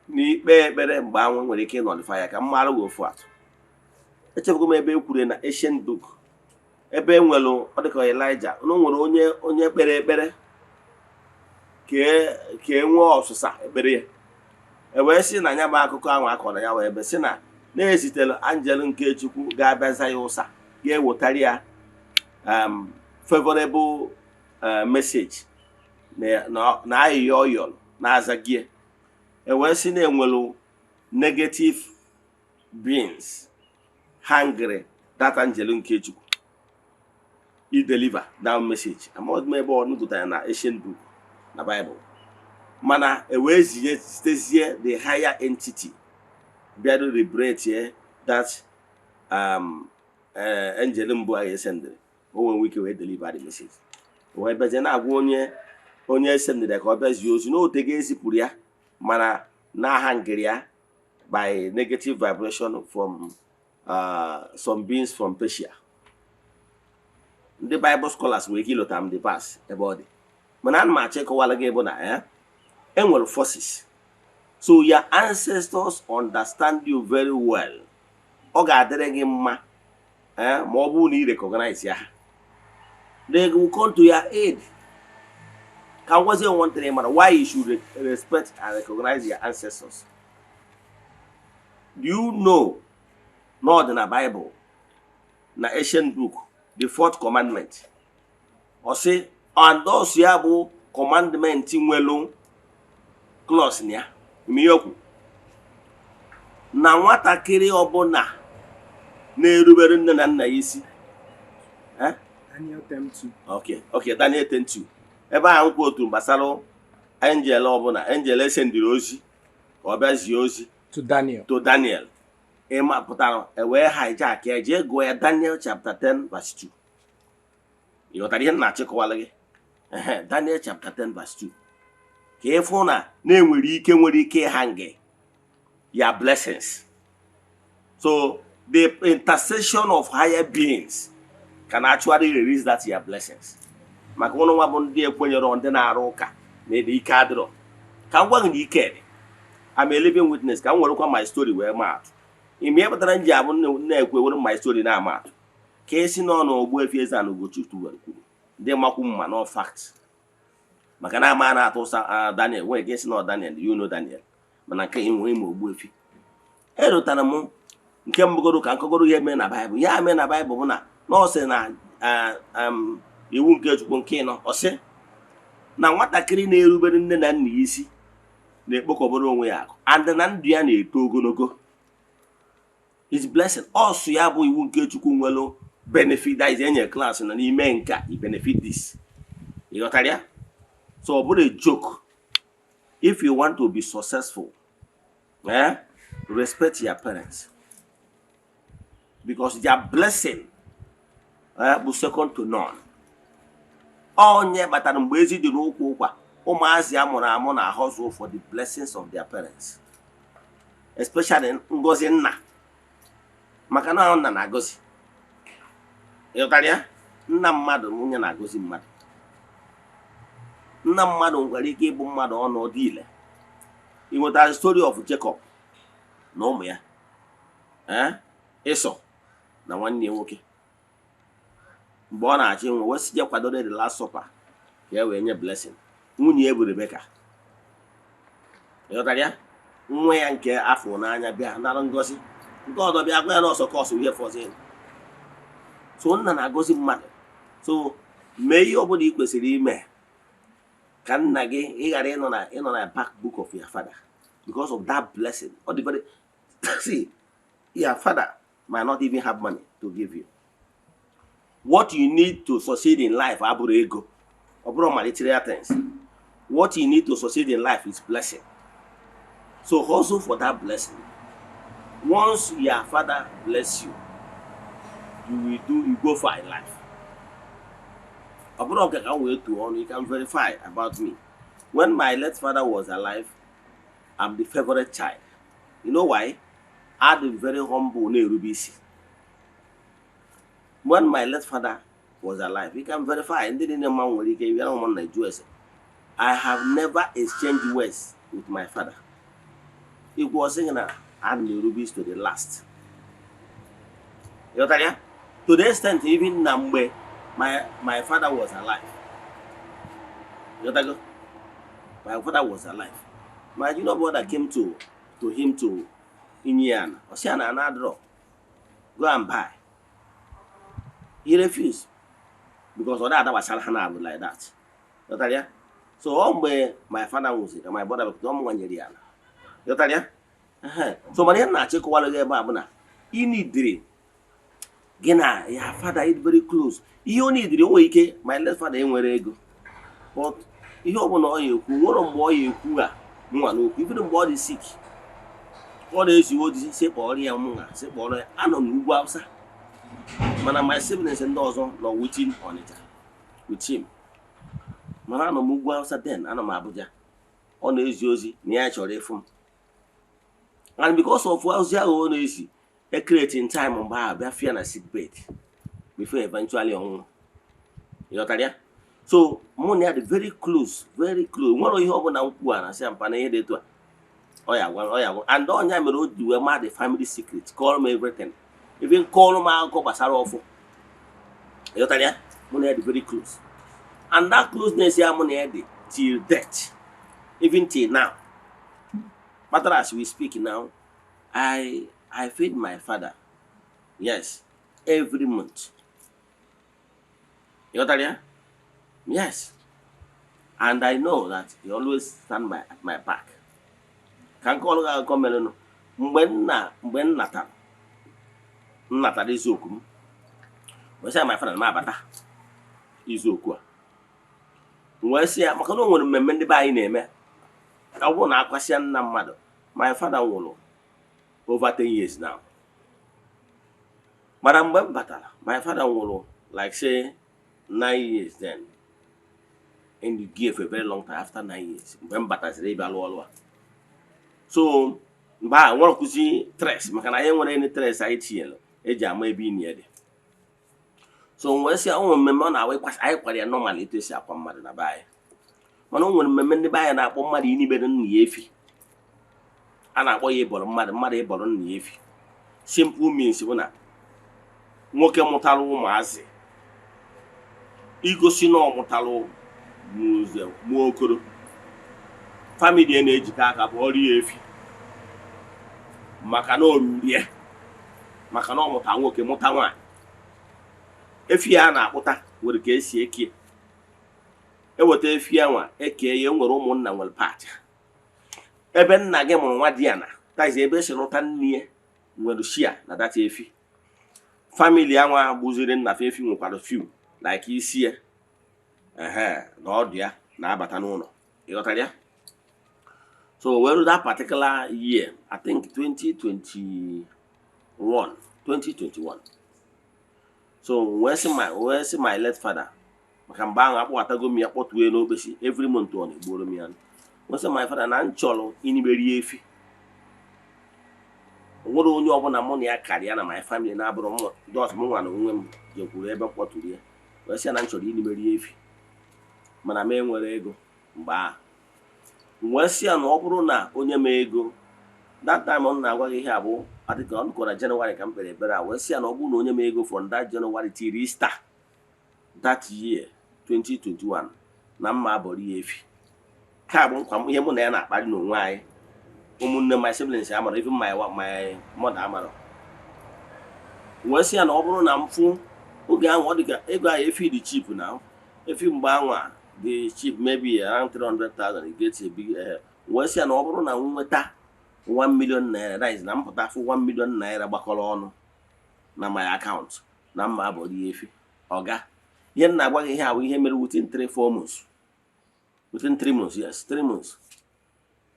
n'ikpe ekpere mgbe anwụ nwere ike ịnullify ya, ka m mara gị ofu atụ. Echefugo m ebe e kwuru na ancient book ebe e nwere, ọ dịka Elijah na o nwere onye kpere ekpere ka e nwee ọsụsa ekpere ya. E wee sị na ya bụ akụkọ ahụ akọrọ ya wee ebe sị na na-ezitere angel nke Chukwu ga-abịaza ya ụsa, ga-ewetara ya favorable message na ayịyọ ọ yọrọ na-aza gị. E wee sị na enwelu negative beings hungry that angel nke Chukwu i deliver that message. Amaghị m ebe ọ gụtara na ancient book na Bible, mana e wee zie sitezie the higher entity bịara liberate that angel mbụ ahụ esendịrị, o nwere ike wee deliver the message. O wee bịazie na-agwa onye esendịrị ka ọ bịazie ozi n'ote ga-ezipụrụ ya, mana n'aha ngịrị ya by negative vibration from some beings from Persia. Ndị Bible scholars nwere ike ịlọta m the verse ebe ọ dị, mana ana m achọ ịkọwara gị bụ na enwere forces. So your ancestors understand you very well. Ọ ga-adịrị gị mma ma ọ bụrụ na ị recognize ya, they will come to your aid. Ka m gwazie one thing mara why you should respect and recognize your ancestors. Do you know na ọ dị na Bible, na ancient book, the fourth commandment? Ọ sị, and thus ya bụ commandment nwelu clause na ya ime ihe okwu na nwatakịrị ọbụla Na-erubere nne na nna ya isi. Eh? Daniel 10:2. Okay, Daniel 10:2. Ebe ahụ nkwu otu gbasara angel ọbụla, angel esendịrị ozi ka ọ bịa zie ozi to Daniel. To Daniel. Ịma pụtara e wee hijack ya, jee gụọ ya, Daniel chapter 10 verse 2. Ị ghọtara ihe m na-achịkọwala gị? Ehe, Daniel chapter 10 verse 2, ka ị fụ na na-enwere ike, nwere ike ịhang ya blessings. So the intercession of higher beings can actually release that your blessings. Maka ụnụ nwa bụ ndị ekwenyere, ndị na-arụ ụka na ede ike adịrọ, ka m gwa gị na ike dị. I'm a living witness. Ka m werekwa my story wee maa atụ. Ime ihe kpatara m ji abụ na-ekwe were my story na-ama atụ, ka esi n'ọnụ Ogbuefi Eze-Ana Ugochi kwuru, ndị makwu mma no fact, maka na ama na-atụ ụsa. Ah, Daniel nwere ike isi na Daniel, you know Daniel, mana nke enwe ime Ogbuefi erutara m nke mbụgoro ka nkọgoro ihe mee na Baịbụl. Ya mee na Baịbụl bụ na ọ sị na iwu nke Chukwu nke ịnọ, ọ sị na nwatakịrị na-erubere nne na nna ya isi na-ekpokọbara onwe ya akụ, and na ndụ ya na-eto ogologo, is blessing. Ọsụ ya bụ iwu nke Chukwu nwere benefit, that is, enye class na n'ime nke a, i benefit this. Ị ghọtara ya? So ọ bụrụ a joke. If you want to be successful, respect your parents, because their blessing bụ second to none. Onye kpatara mgbe ezi dị n'ụkwụ ụkwa, ụmụazị a mụrụ amụ na hustle for the blessings of their parents, especially ngozi nna, maka na nna na-agọzi. Ịghọtara ya? Nna mmadụ, nwunye na-agọzi mmadụ. Nna mmadụ nwere ike ịbụ mmadụ ọnọdụ ile. Ị nwetara story of Jacob na ụmụ ya, Ịsọ na nwanne ya nwoke, mgbe ọ na-achọ ịnwụ, wee sị je kwadoro the last supper ka e wee nye blessing. Nwunye ya bụ Rebeka. Ịghọtara ya? Nwa ya nke afọ n'anya bịa nara ngozi, nke ọzọ bịa gwa ya n'ọsọ ka ọsọ ihe fọzi. So nna na-agọzi mmadụ. So mee ihe ọbụla ị kwesịrị ime ka nna gị, ị ghara ịnọ na back book of your father because of that blessing. Ọ dị very, see, your father might not even have money to give you what you need to succeed in life. Abụrụ ego, ọ bụrụ material things. What you need to succeed in life is blessing. So hustle for that blessing. Once your father bless you, you will do, you go far in life. Ọ bụrụ nke ka m wee tuo ọnụ, you can verify about me. When my late father was alive, I'm the favorite child. You know why? I'm very humble, na-erube isi. When my late father was alive, you can verify, ndị niile mma nwere ike bịara ụmụnna jụọ ese. I have never exchanged words with my father. Ikwu ọ sịghị na ana m erube isi to the last. Ịghọtara ya? To the extent even na mgbe my father was alive, ịghọtago, my father was alive, my junior brother came to him to inye ya ana. Ọ sị ya na ana adịrọ, go and buy. He refused because ọ da gbasara ha na-abụ like that. Ịghọtara ya? So ọ mgbe my father nwụziri ka my brother bịakwute ọ mụnwa nyere ya ala. Ịghọtara ya? Ehe. So mana ihe m na-achọ ịkọwara gị ebe a bụ na ị nidiri gị na ya father is very close. Ihe ọ nidiri, o nwere ike my late father enwere ego, but ihe ọbụla ọ ya ekwu, nwere mgbe ọ ya ekwu a mụnwa n'okwu. Even mgbe ọ dị sick, ọ na-ezi ozi si kpọrọ ya mụnwa, si kpọrọ ya. Anọ m n'ugwu Awụsa, mana my siblings ndị ọzọ nọ within Ọnịcha with him, mana anọ m ugwu Awụsa, then anọ m Abuja. Ọ na-ezi ozi na ya chọrọ ịfụ m, and because of ozi ahụ ọ na-ezi, e create time mgbe ahụ bịa fia na sick bed before eventually ọnwụ. Ịghọtara ya? So mụ na ya dị very close, very close. Nwere ihe ọbụla m kwu a na sị ya mpa na ihe dị etu a, ọ ya agwa, ọ ya agwa. And ọnya mere o ji wee ma the family secret, call m everything, even call m akụkọ gbasara ọfụ. Ịghọtara ya? Mụ na ya dị very close, and that closeness ya mụ na ya dị till death, even till now kpatara as we speak now, I feed my father, yes, every month. Ịghọtara ya? Yes, and I know that he always stand at my back. Ka nke ọrụ gị akụkọ merenụ mgbe nna, mgbe m natara M natara eziokwu m wee sị ya, my father, na m abata izu okwu a. M wee sị ya maka na o nwere mmemme ndị be anyị na-eme, ọ bụrụ na akwasịa nna mmadụ. My father nwụrụ over 10 years now, mana mgbe m batara, my father nwụrụ like say 9 years then, in the gear for a very long time after 9 years mgbe m bataziri ịbịa lụọ ọrụ a. So mgbe ahụ nwere kwụzi trace, maka na anyị nwere any trace anyị tinyere eji ama ebe ini ya dị. So m wee sị ya, o nwere mmemme ọ na-awa ịkwasị anyị kwara ya normal etu esi akwa mmadụ na be anyị, mana o nwere mmemme ndị be anyị na-akpọ mmadụ inibere nna ya efi. A na-akpọ ya ịbọrọ mmadụ, mmadụ ịbọrọ nna ya efi. Simple means bụ na nwoke mụtara ụmụazị, igosi na ọ mụtara n'ụzọ mụọ okoro, family ya na-ejikọ aka bụ ọrụ ya efi, maka na o rurie, maka na ọ mụta nwoke, mụta nwaanyị. Efi ya a na-akpụta nwere ka esi eke eweta efi anwa eke ya. Nwere ụmụnna, nwere part ebe nna gị mụrụ nwa dị ya na taizi ebe esi lụta nne ya, nwere share na data efi. Family anwa gbuziri nna fa efi nwekwara few like isi ya ehe na ọdụ ya na-abata n'ụlọ. Ịghọtara ya? So well, that particular year, I think 2021, 2021, so wee sị my late father, maka mgbe ahụ akpọghatago m ya, kpọtue n'okpesi every month ọ na-egboro m ya, wee sị my father na m chọrọ iniberi efi. O nwere onye ọbụla mụ na ya karịa na my family na-abụrụ m just mụ nwa na onwe m jekwuru ebe m kpọtụrụ ya, wee sị ya na m chọrọ iniberi efi, mana m enwere ego mgbe ahụ. M wee sị ya na ọ bụrụ na onye m ego that time, ọ na-agwa gị ihe abụ adịka ọ nụkọ na Jenụwarị ka m kpere ekpere a, wee sị ya na ọ bụrụ na onye m ego from that January till Easter that year 2021, na mma abọrọ ya efi ka bụ nkwa m, ihe mụ na ya na-akparị n'onwe anyị. Ụmụnne, my siblings amara, even my mother amara. Wee sị ya na ọ bụrụ na m fụ oge ahụ, ọ dị ka ego ahụ efi dị cheap, na efi mgbe anwa dị cheap, maybe around 300,000 you get a big. Wee sị ya na ọ bụrụ na m nweta 1 million naira, that is na m pụta fụ 1 million naira gbakọrọ ọnụ na my account, na mma abọrọ ya efi. Ọga, ihe m na-agwa gị ihe a bụ ihe mere within 3 4 months, within 3 months, yes, 3 months.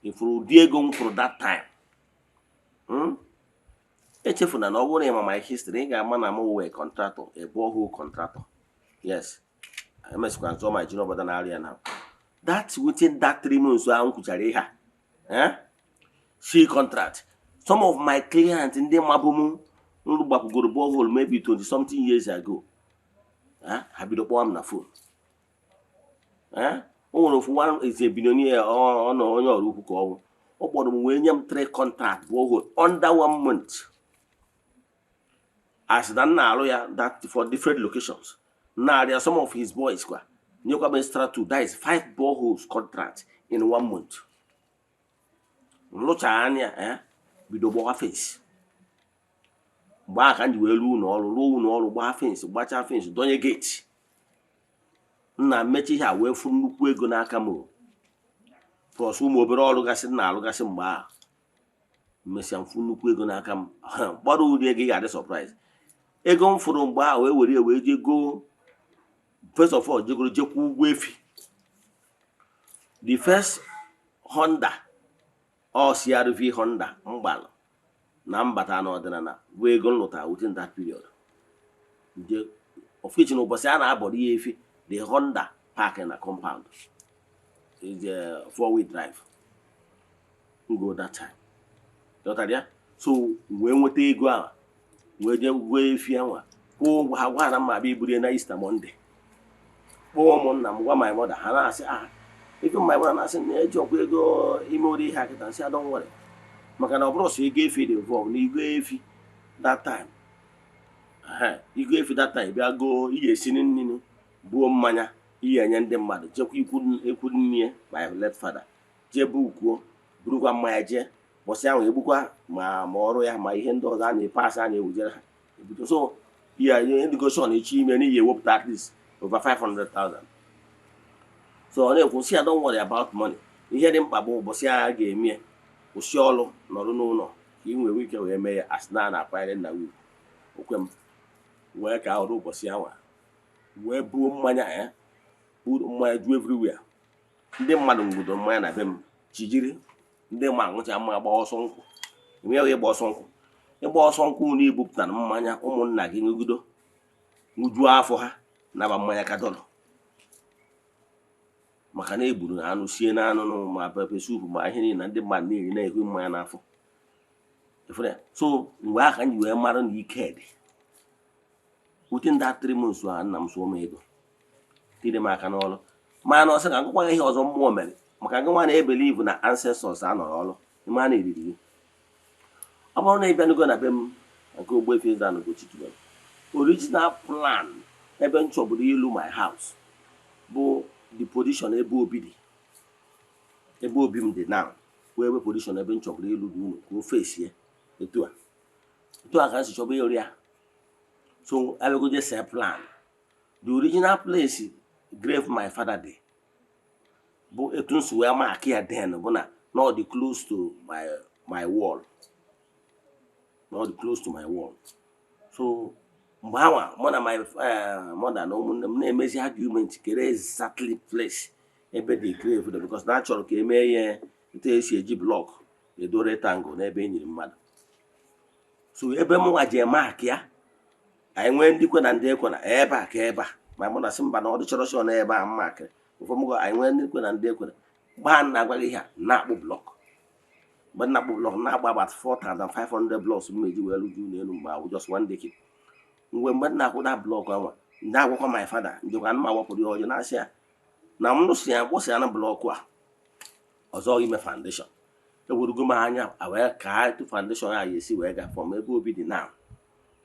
Ifuru ụdị ego m kwụrụ that time? Echefuna na ọ bụrụ na ị ma my history, ị ga-ama na m wee contractor, a borehole contractor. Yes, emesịkwa nzọ my junior brother na-arụ ya now. That within that 3 months ahụ m kwuchara ihe a, eh? See contract, some of my clients ndị mabụ m nrụ gbapụgoro borehole maybe 20 something years ago, eh? Ha bido kpọwa m na phone, eh? O nwere ofu one is a billionaire, ọ nọ onye ọrụ ukwu ka ọ bụ. Ọ kpọrọ m wee nye m three contract borehole under one month, as na m na-arụ ya that for different locations na-arịa. Some of his boys kwa nyekwa m extra two, that is five boreholes contract in one month. Nlụcha anya, eh, bido gbawa fence. Mgbe ahụ ka m ji wee ruo ụlọ ọrụ, rụọ ụlọ ọrụ, gbaa fence, gbachaa fence, donye gate. Nna mmechi ihe a wee fụ nnukwu ego n'aka m o. Plus ụmụ obere ọrụ gasị m na-arụgasị mgbe ahụ, mmesịa mfụ nnukwu ego n'aka m gbara ụdị ego ị ga-adị surprise. Ego m fụrụ mgbe ahụ wee were ya wee jee goo, first of all, jegoro jekwa ụgwọ efi, the first Honda, ọ CRV Honda m gbalụ na mbata n'ọdịnala bụ ego m lụtara within that period. Nje of which na ụbọchị a na-abọrọ ya efi, the Honda park na compound is a four wheel drive go that time. Ghọtara ya? So wee nweta ego ahụ wee jee gụọ efi anwa, kwụọ ụgwọ ha, gwa ha na mma abịa iburu ya na Easter Monday. Kpọọ ụmụnna m, gwa my mother, ha na-asị, ah, even my mother na-asị na eji ọkwa ego ime ụdị ihe a kịta. Nsị, don't worry, maka na ọ bụrụ sọ ego efi dị involve na ego efi that time. Ehe, ego efi that time bịa goo, ị ga-esi nri, buo mmanya, ihe enye ndị mmadụ, jekwa ikwu ekwu nne my late father, jee bukuo, burukwa mmanya jee bọsị ahụ, egbukwa ma ọrụ ya ma ihe ndị ọzọ a na-epasị a na-ewujere ha ebuto. So ihe negotiation echi ime n'ihi ewepụta at least over 500,000. So ọ na-ekwu sị ya, don't worry about money, ihe dị mkpa bụ ụbọchị agha ga-eme ya, kwụsị ọrụ, nọrọ n'ụlọ ka ị nwere ike wee mee ya, asị na a na-akwanyere nna ugwu. Okwe m wee ka ahụrụ ụbọchị anwa wee buo mmanya ya, buru mmanya ju everywhere. Ndị mmadụ nwudo mmanya na be m chijiri. Ndị ma aṅụcha mmanya gba ọsọ nkwụ, enweghị ịgba ọsọ nkwụ, ịgba ọsọ nkwụ na ibupụtara mmanya. Ụmụnna gị ṅụgido ṅụjuo afọ, ha naba mmanya ka dọlọ, maka na egburu anụ sie na anụ ma pepper soup ma ihe niile na ndị mmadụ na-eri na-ehu mmanya n'afọ. Ịfụrụ ya? So mgbe ahụ ka m ji wee mara na ike dị. Within that 3 months a, nna m sụọ m ego, tiri m aka n'ọrụ. Mana ọ sị ka ngụkwa ihe ọzọ mmụọ mere maka gị nwa na-ebelieve na ancestors anọrọ ọrụ ịma na eriri gị. Ọ bụrụ na ị bịanugo na be m nke Ogbuefi Eze-Ana Ugochi tubelu, original plan ebe m chọburu ịlụ my house bụ the position ebe obi dị, ebe obi m dị now, wee ebe position ebe m chọburu ịlụ dị unu ka o fesie etu a, etu a ka m si chọba ịrụ ya. So abịagoje see plan, the original place grave my father dị bụ etu m si wee mark ya then bụ na ọ dị close to my wall, na ọ dị close to my wall. So mgbe anwa mụ na my mother na ụmụnne m na-emezi argument kere exactly place ebe the grave dị, because na achọrọ ka emee ya etu esi eji block edo rectangle n'ebe e nyiri mmadụ. So ebe mụnwa ji mark ya, anyị nwee ndị kwe na ndị ekwe na ebe a ka ebe a ma mụ na sị mba, na ọ dị chọrọ chọrọ n'ebe a mmakịrị ụfọdụ mgbe anyị nwee ndị kwe na ndị ekwe na. Mgbe ha na-agwa gị ihe a na-akpụ block, mgbe m na-akpụ block na-agba about 4500 blocks m eji wee lụju n'elu mgbe ahụ, just one decade. Mgbe m na-akwụda block anwa, ndị agwakwa my father njikwa mma wapụrụ ya ọjọọ na-asị ya na m rụsị ya gbụsị ya na block a ọzọ ime foundation. Ewerugo m anya wee kaa etu foundation a ga-esi wee gaa from ebe obi dị now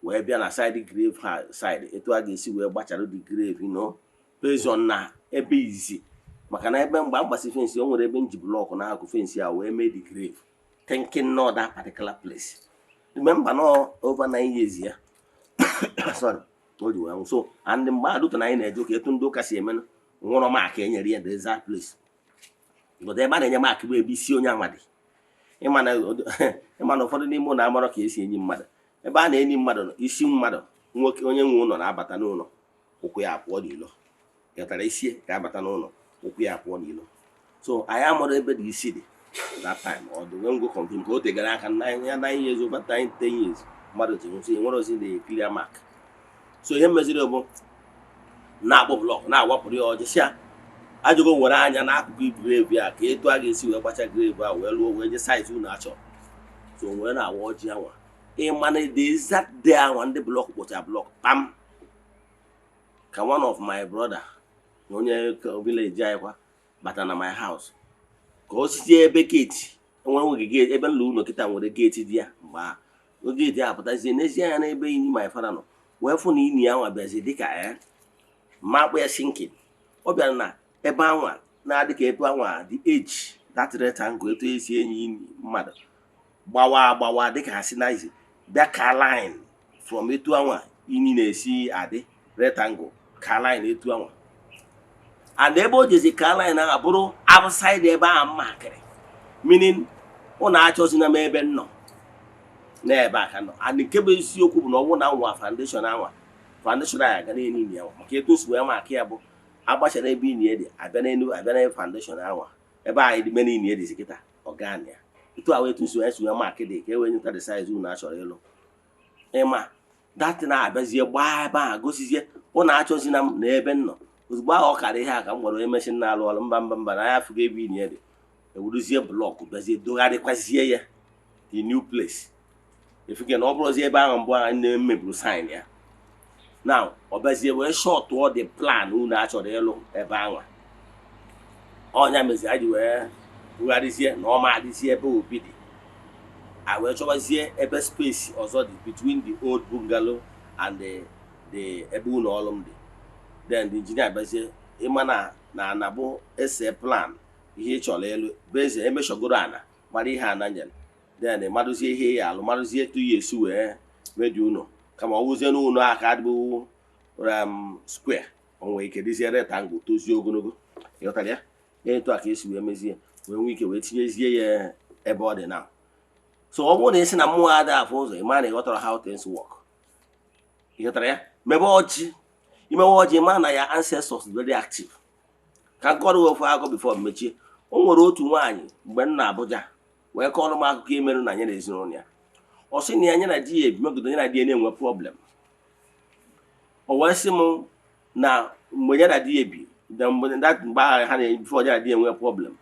wee bịa na side grave ha side, etu a ga-esi wee gbachara the grave, based on na ebe izi, maka na ebe mgbe a gbasi fence, o nwere ebe m ji block n'akụ fence a wee mee the grave, thinking not that particular place. Remember no over 9 years ya, sorry, o ji wee nwụ. So and mgbe adụta na anyị na-eje ụka, etu ndị ụka si eme nwụrọ mark enyere ya the exact place, but ebe a na-enye mark bụ ebe isi onye anwa dị. Ịma na ụfọdụ n'ime ụlọ amarọ ka esi enyi mmadụ. Ebe a na-enyi mmadụ nọ, isi mmadụ nwoke onye nwe ụlọ na-abata n'ụlọ, ụkwụ ya apụọ n'ilo. Ghọtara? Isi ga-abata n'ụlọ, ụkwụ ya apụọ n'ilo. So anyị amụrụ ebe dị isi dị that time. Ọ dị nwee ngo confirm ka o tegara aka 9 ya 9 years, over 9 10 years mmadụ ji nwụsị, enwere ozi the clear mark. So ihe meziri bụ na-akpọ block na-awapụrụ ya ọjị, sịa ajụgo were anya n'akụkụ grave a ka etu a ga-esi wee gbacha grave a wee lụọ wee je site unu achọ. So wee na-awa ọjị anwa, ịma na the exact day anwa ndị block kpụcha block kpam, ka one of my brother na onye village anyị kwa bata na my house ka o site ebe gate nwere ogige ebe nlụ ụlọ kịta nwere gate dị ya. Mgbe ahụ gate a pụtazie n'ezie anya n'ebe ini my father nọ wee fụ na ini anwa bịazi dịka ya ma akpụ ya sinking. Ọ bịara na ebe anwa na-adị ka ebe anwa the edge that rectangle etu esi enyi ini mmadụ gbawa agbawa dịka ha si na izi bịa ka line from etu anwa ini na-esi adị rectangle ka line etu anwa, and ebe o jezi ka line ahụ bụrụ outside ebe ahụ mmakịrị, meaning ụnụ achọzina m ebe m nọ n'ebe a ka nọ. And nke bụ eziokwu bụ na ọ bụrụ na nwa foundation anwa, foundation anyị aga n'elu ini anwa, maka etu si wee maka ya bụ agbachara ebe ini dị abịa n'elu, abịa n'ebe foundation anwa ebe anyị dị mene ini dịzi kịta ọgan ya etu a wee etu si wee mark dị ka e wee nyeta the size unu achọrọ ịlụ. Ịma that na-abịazie gbaa ebe a gosizie ụnụ achọzina m na ebe m nọ. Ozugbo ahụ ọ kara ihe a ka m gwara onye mechin na-alụ ọrụ, mba mba mba, na ya afụgo ebe ini dị, ewuruzie block bịazie dogharịkwazie ya the new place efuge na ọ bụrụzie ebe ahụ mbụ anyị na-emeburu sign ya. Now ọ bịazie wee shọtụọ the plan unu achọrọ ịlụ ebe ahụ. Ọnya mezi anyị ji wee bugharịzie na ọ ma adịzie ebe obi dị, a wee chọbazie ebe space ọzọ dị between the old bungalow and the ebe ụlọ ọrụ m dị. Then the engineer bịazie, ịma na ana bụ ese plan ihe ị chọrọ ịlụ beze emeshọgoro ana mara ihe ana nyere, then marụzie ihe ya alụ, marụzie etu ya esi wee medi ụlọ, kama ọ wụzie n'ụlọ a ka adịbụ square, o nwere ike dịzie rectangle tozie ogologo. Ịghọtara ya? Etu a ka esi wee mezie wee nwee ike wee tinyezie ya ebe ọ dị na. So ọ bụrụ na ị sị na mmụọ adịghị afụ ụzọ, ị mara na ị ghọtara how things work. Ị ghọtara ya? Mebe ọjị, imewe ọjị, ma na ya ancestors dị very active. Ka m kọrọ gị ofu akụkọ before mechie. O nwere otu nwaanyị mgbe m na Abuja wee kọrọ m akụkọ imerụ na ya na ezinụlọ ya. Ọ sị na ya na di ya ebimegide, ya na di ya na-enwe problem. O wee sị m na mgbe ya na di ya bi na mgbe mgbe ahụ ha na before ya na di ya enwe problem,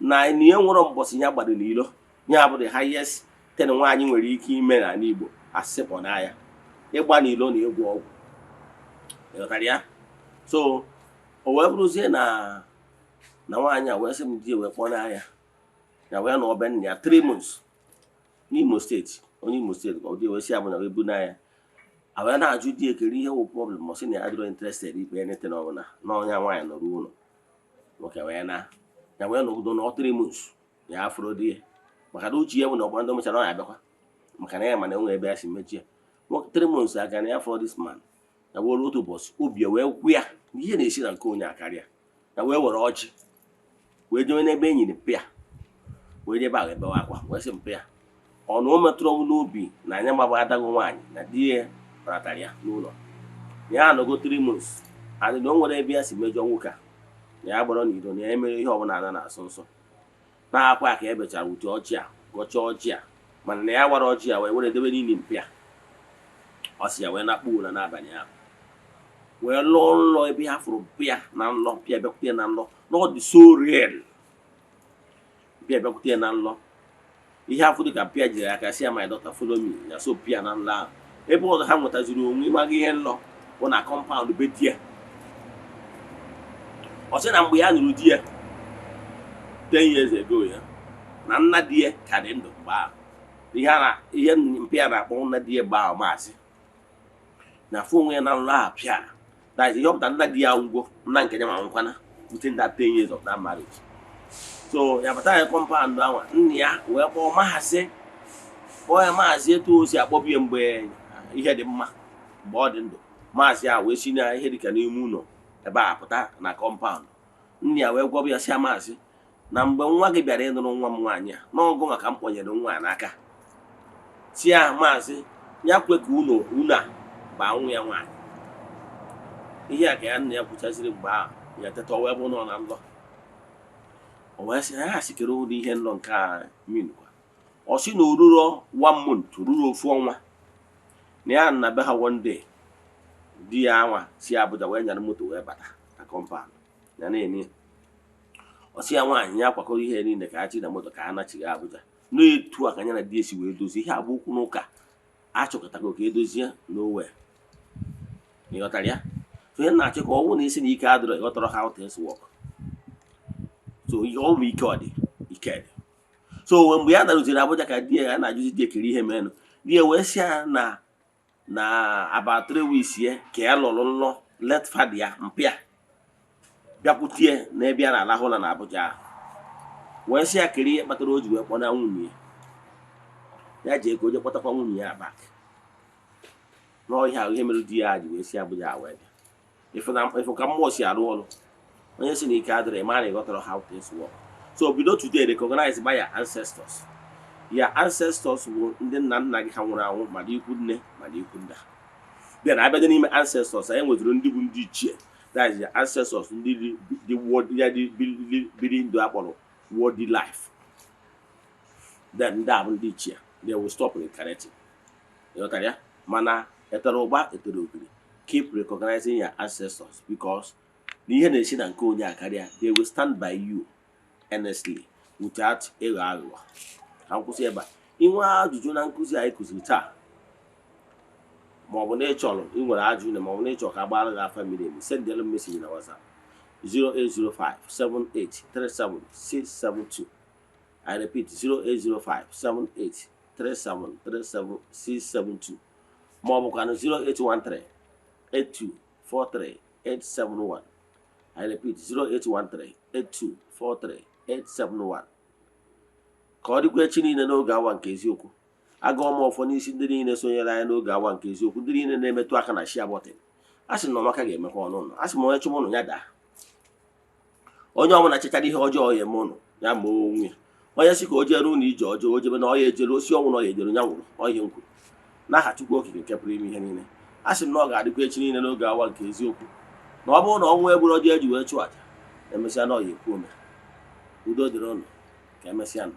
na ihe nwere mbọsị ya gbado n'ilo ya bụ the highest thing nwaanyị nwere ike ime n'ala Igbo, asịkpọ n'anya ịgba n'ilo na ịgwọ ọgwụ. Ịghọtara ya? So o wee bụrụzie na nwaanyị a wee sị m di ya wee kpọọ n'ahịa ya, wee nọ be nna ya 3 months n'Imo Steeti, onye Imo Steeti ka ọ dị. Wee sị ya bụ na wee bu n'ahịa a, wee na-ajụ di ekere ihe wụ problem. Ọ sị na ya adịrọ interested ikpe anything ọbụla na ọnya nwaanyị nọrọ ụlọ nwoke wee na ya wee nọgido nọ 3 months ya afụrụ di ya, maka na uche ya bụ na ọgba ndị mechara ọ ya abịakwa, maka na ya mana enwe ebe ya si mechie nwoke 3 months aka na ya fọrọ this man. Ya were otu ụbọchị obi wee gwụ ya na ihe na-esi na nke onye akarịa, ya wee were ọjị wee jewe n'ebe e nyiri mpịa, wee jebe ahụ ebewe akwa, wee sị mpịa ọ na o metụrụ ọnwụ n'obi na anya gbaba adaghị nwaanyị na di ya ratara ya n'ụlọ na ya anọgo 3 months and na o nwere ebe ya si mejọ nwoke a, na ya gbọrọ n'iro, na ya emere ihe ọbụla ana na-asọ nsọ na-akwa ka e bechara wute ọjị a, gọchaa ọjị a, mana na ya gbara ọjị a wee were debe n'ili mpịa. Ọ sị ya wee nakpuo ụra n'abalị ahụ, wee lụọ nlọ ebe ya fụrụ mpịa na nlọ. Mpịa bịakwute ya na nlọ, na ọ dị so real. Mpịa bịakwute ya na nlọ, ihe afọ dịka mpịa jiri aka si ya, "My daughter, follow me." Ya so pịa na nlọ ahụ. Ebe ọzọ ha nwetaziri onwe ịmaga ihe nlọ bụ na compound be di ya. Ọ sị na mgbe ya nụrụ di ya 10 years ago, ya na nna di ya ka dị ndụ mgbe ahụ. Ihe a na ihe mpịa na-akpọ nna di ya mgbe ahụ maazị na afụ onwe ya na nlọ ahụ pịa. That is ihe ọ pụtara, nna di ya ngwo nna nke ya ma nwụkwana within that 10 years of that marriage. So ya bata ya compound ahụ, nna ya wee kpọọ maazị, kpọọ ya maazị etu o si akpọbi ya mgbe ihe dị mma, mgbe ọ dị ndụ. Maazị a wee si na ihe dịka n'ime ụlọ ebe a pụta na compound. Nna ya wee gwọbụ ya, sị ya, "Maazị, na mgbe nwa gị bịara ịnụrụ nwa m nwaanyị a n'ọgụ maka m kpọnyere nwa a n'aka, si ya maazị ya kwe ka unu unu a baa nwa ya nwaanyị." Ihe a ka ya nna ya kwuchaziri mgbe ahụ. Ya teta, wee bụ nọ na nlọ. O wee sị ya sikere ụdị ihe nlọ nke a minukwa. Ọ sị na oruro one month, ruru ofu ọnwa, na ya na be ha, one day di ya anwa si Abuja wee nyara moto wee bata na compound ya na-ene. Ọ sị ya nwaanyị ya kwakọrọ ihe niile ka ha chi na moto ka ha nachighị Abuja. N'etu a ka ya na di esi wee dozie ihe abụ okwu n'ụka achọkọtago ka edozie n'owe. Ịghọtara ya? So ihe na-achọ ka ọ bụrụ na isi na ike adịrọ, ịghọtara how things work. So ihe ọ bụ ike, ọ dị ike dị. So mgbe ya narụziri Abuja ka di ya na-ajụzi di ekiri ihe merenụ, di ya wee sị ya na about 3 weeks ya ka ya lụrụ nlọ late father ya mpịa bịakwutie n'ebe ya na-alahụ ụra na Abuja ahụ, wee sị ya kere ihe kpatara o ji wee kpọna nwunye ya, ya jee ka o jee kpọtakwa nwunye ya back n'ọhịa ahụ. Ihe mere di ya ji wee si Abuja wee bịa, ịfụ ka mmụọ si arụ ọrụ. Onye si na ike adịrọ, ịma na ịghọtara how things work. So bido today, recognize by your ancestors. Your ancestors bụ ndị nna nna gị ha nwụrụ anwụ, ma dị ikwu nne ma dị ikwu nna. Then abịa n'ime ancestors, anyị nwetara ndị bụ ndị ichie, that is your ancestors, ndị dị ya dị biri ndụ akpọrọ worldly life. Then ndị a bụ ndị ichie, they will stop reincarnating. Ịghọtara ya? Mana etere ụgba etere ogiri, keep recognizing your ancestors, because na ihe na-esi na nke onye a karịa, they will stand by you earnestly without ịghọ aghụghọ. Ka m kwụsị ebe a. Inwe ajụjụ na nkụzi anyị kụziri taa, maọbụ na ị chọrọ ị nwere ajụjụ, maọbụ na ị chọrọ ka agbara gị afa miri emi, sendịalụ m message na WhatsApp 0805 7837 672. I repeat, 0805 7837 37672, ma ọ bụkwanụ 0813 8243 871. I repeat, 0813 8243 871. Ka ọ dịkwa echi niile n'oge awa nke eziokwu. Agụọ m ọfọ n'isi ndị niile sonyere anyị n'oge awa nke eziokwu, ndị niile na-emetụ aka na share button. A sị na ọmaka ga-emekwa ọnụ ụlọ. A sị m onye chụma ụnụ ya daa, onye ọbụla chechara ihe ọjọọ ya eme ụnụ ya ma onwe ya. Onye sị ka o jere ụlọ ije ọjọọ, o jebe na ọ ya ejere osi ọnwụ na ọ ya ejere ya nwụrụ. Ọ ihe m kwuru n'aha Chukwu Okike nke pụrụ ime ihe niile. A sị m na ọ ga-adịkwa echi niile n'oge awa nke eziokwu, na ọ bụrụ na ọnwa egburu ọjọọ eji wee chụọ aja, emesịa na ọ ya ekwu ome. Udo dịrị ụnụ. Ka emesịa nụ.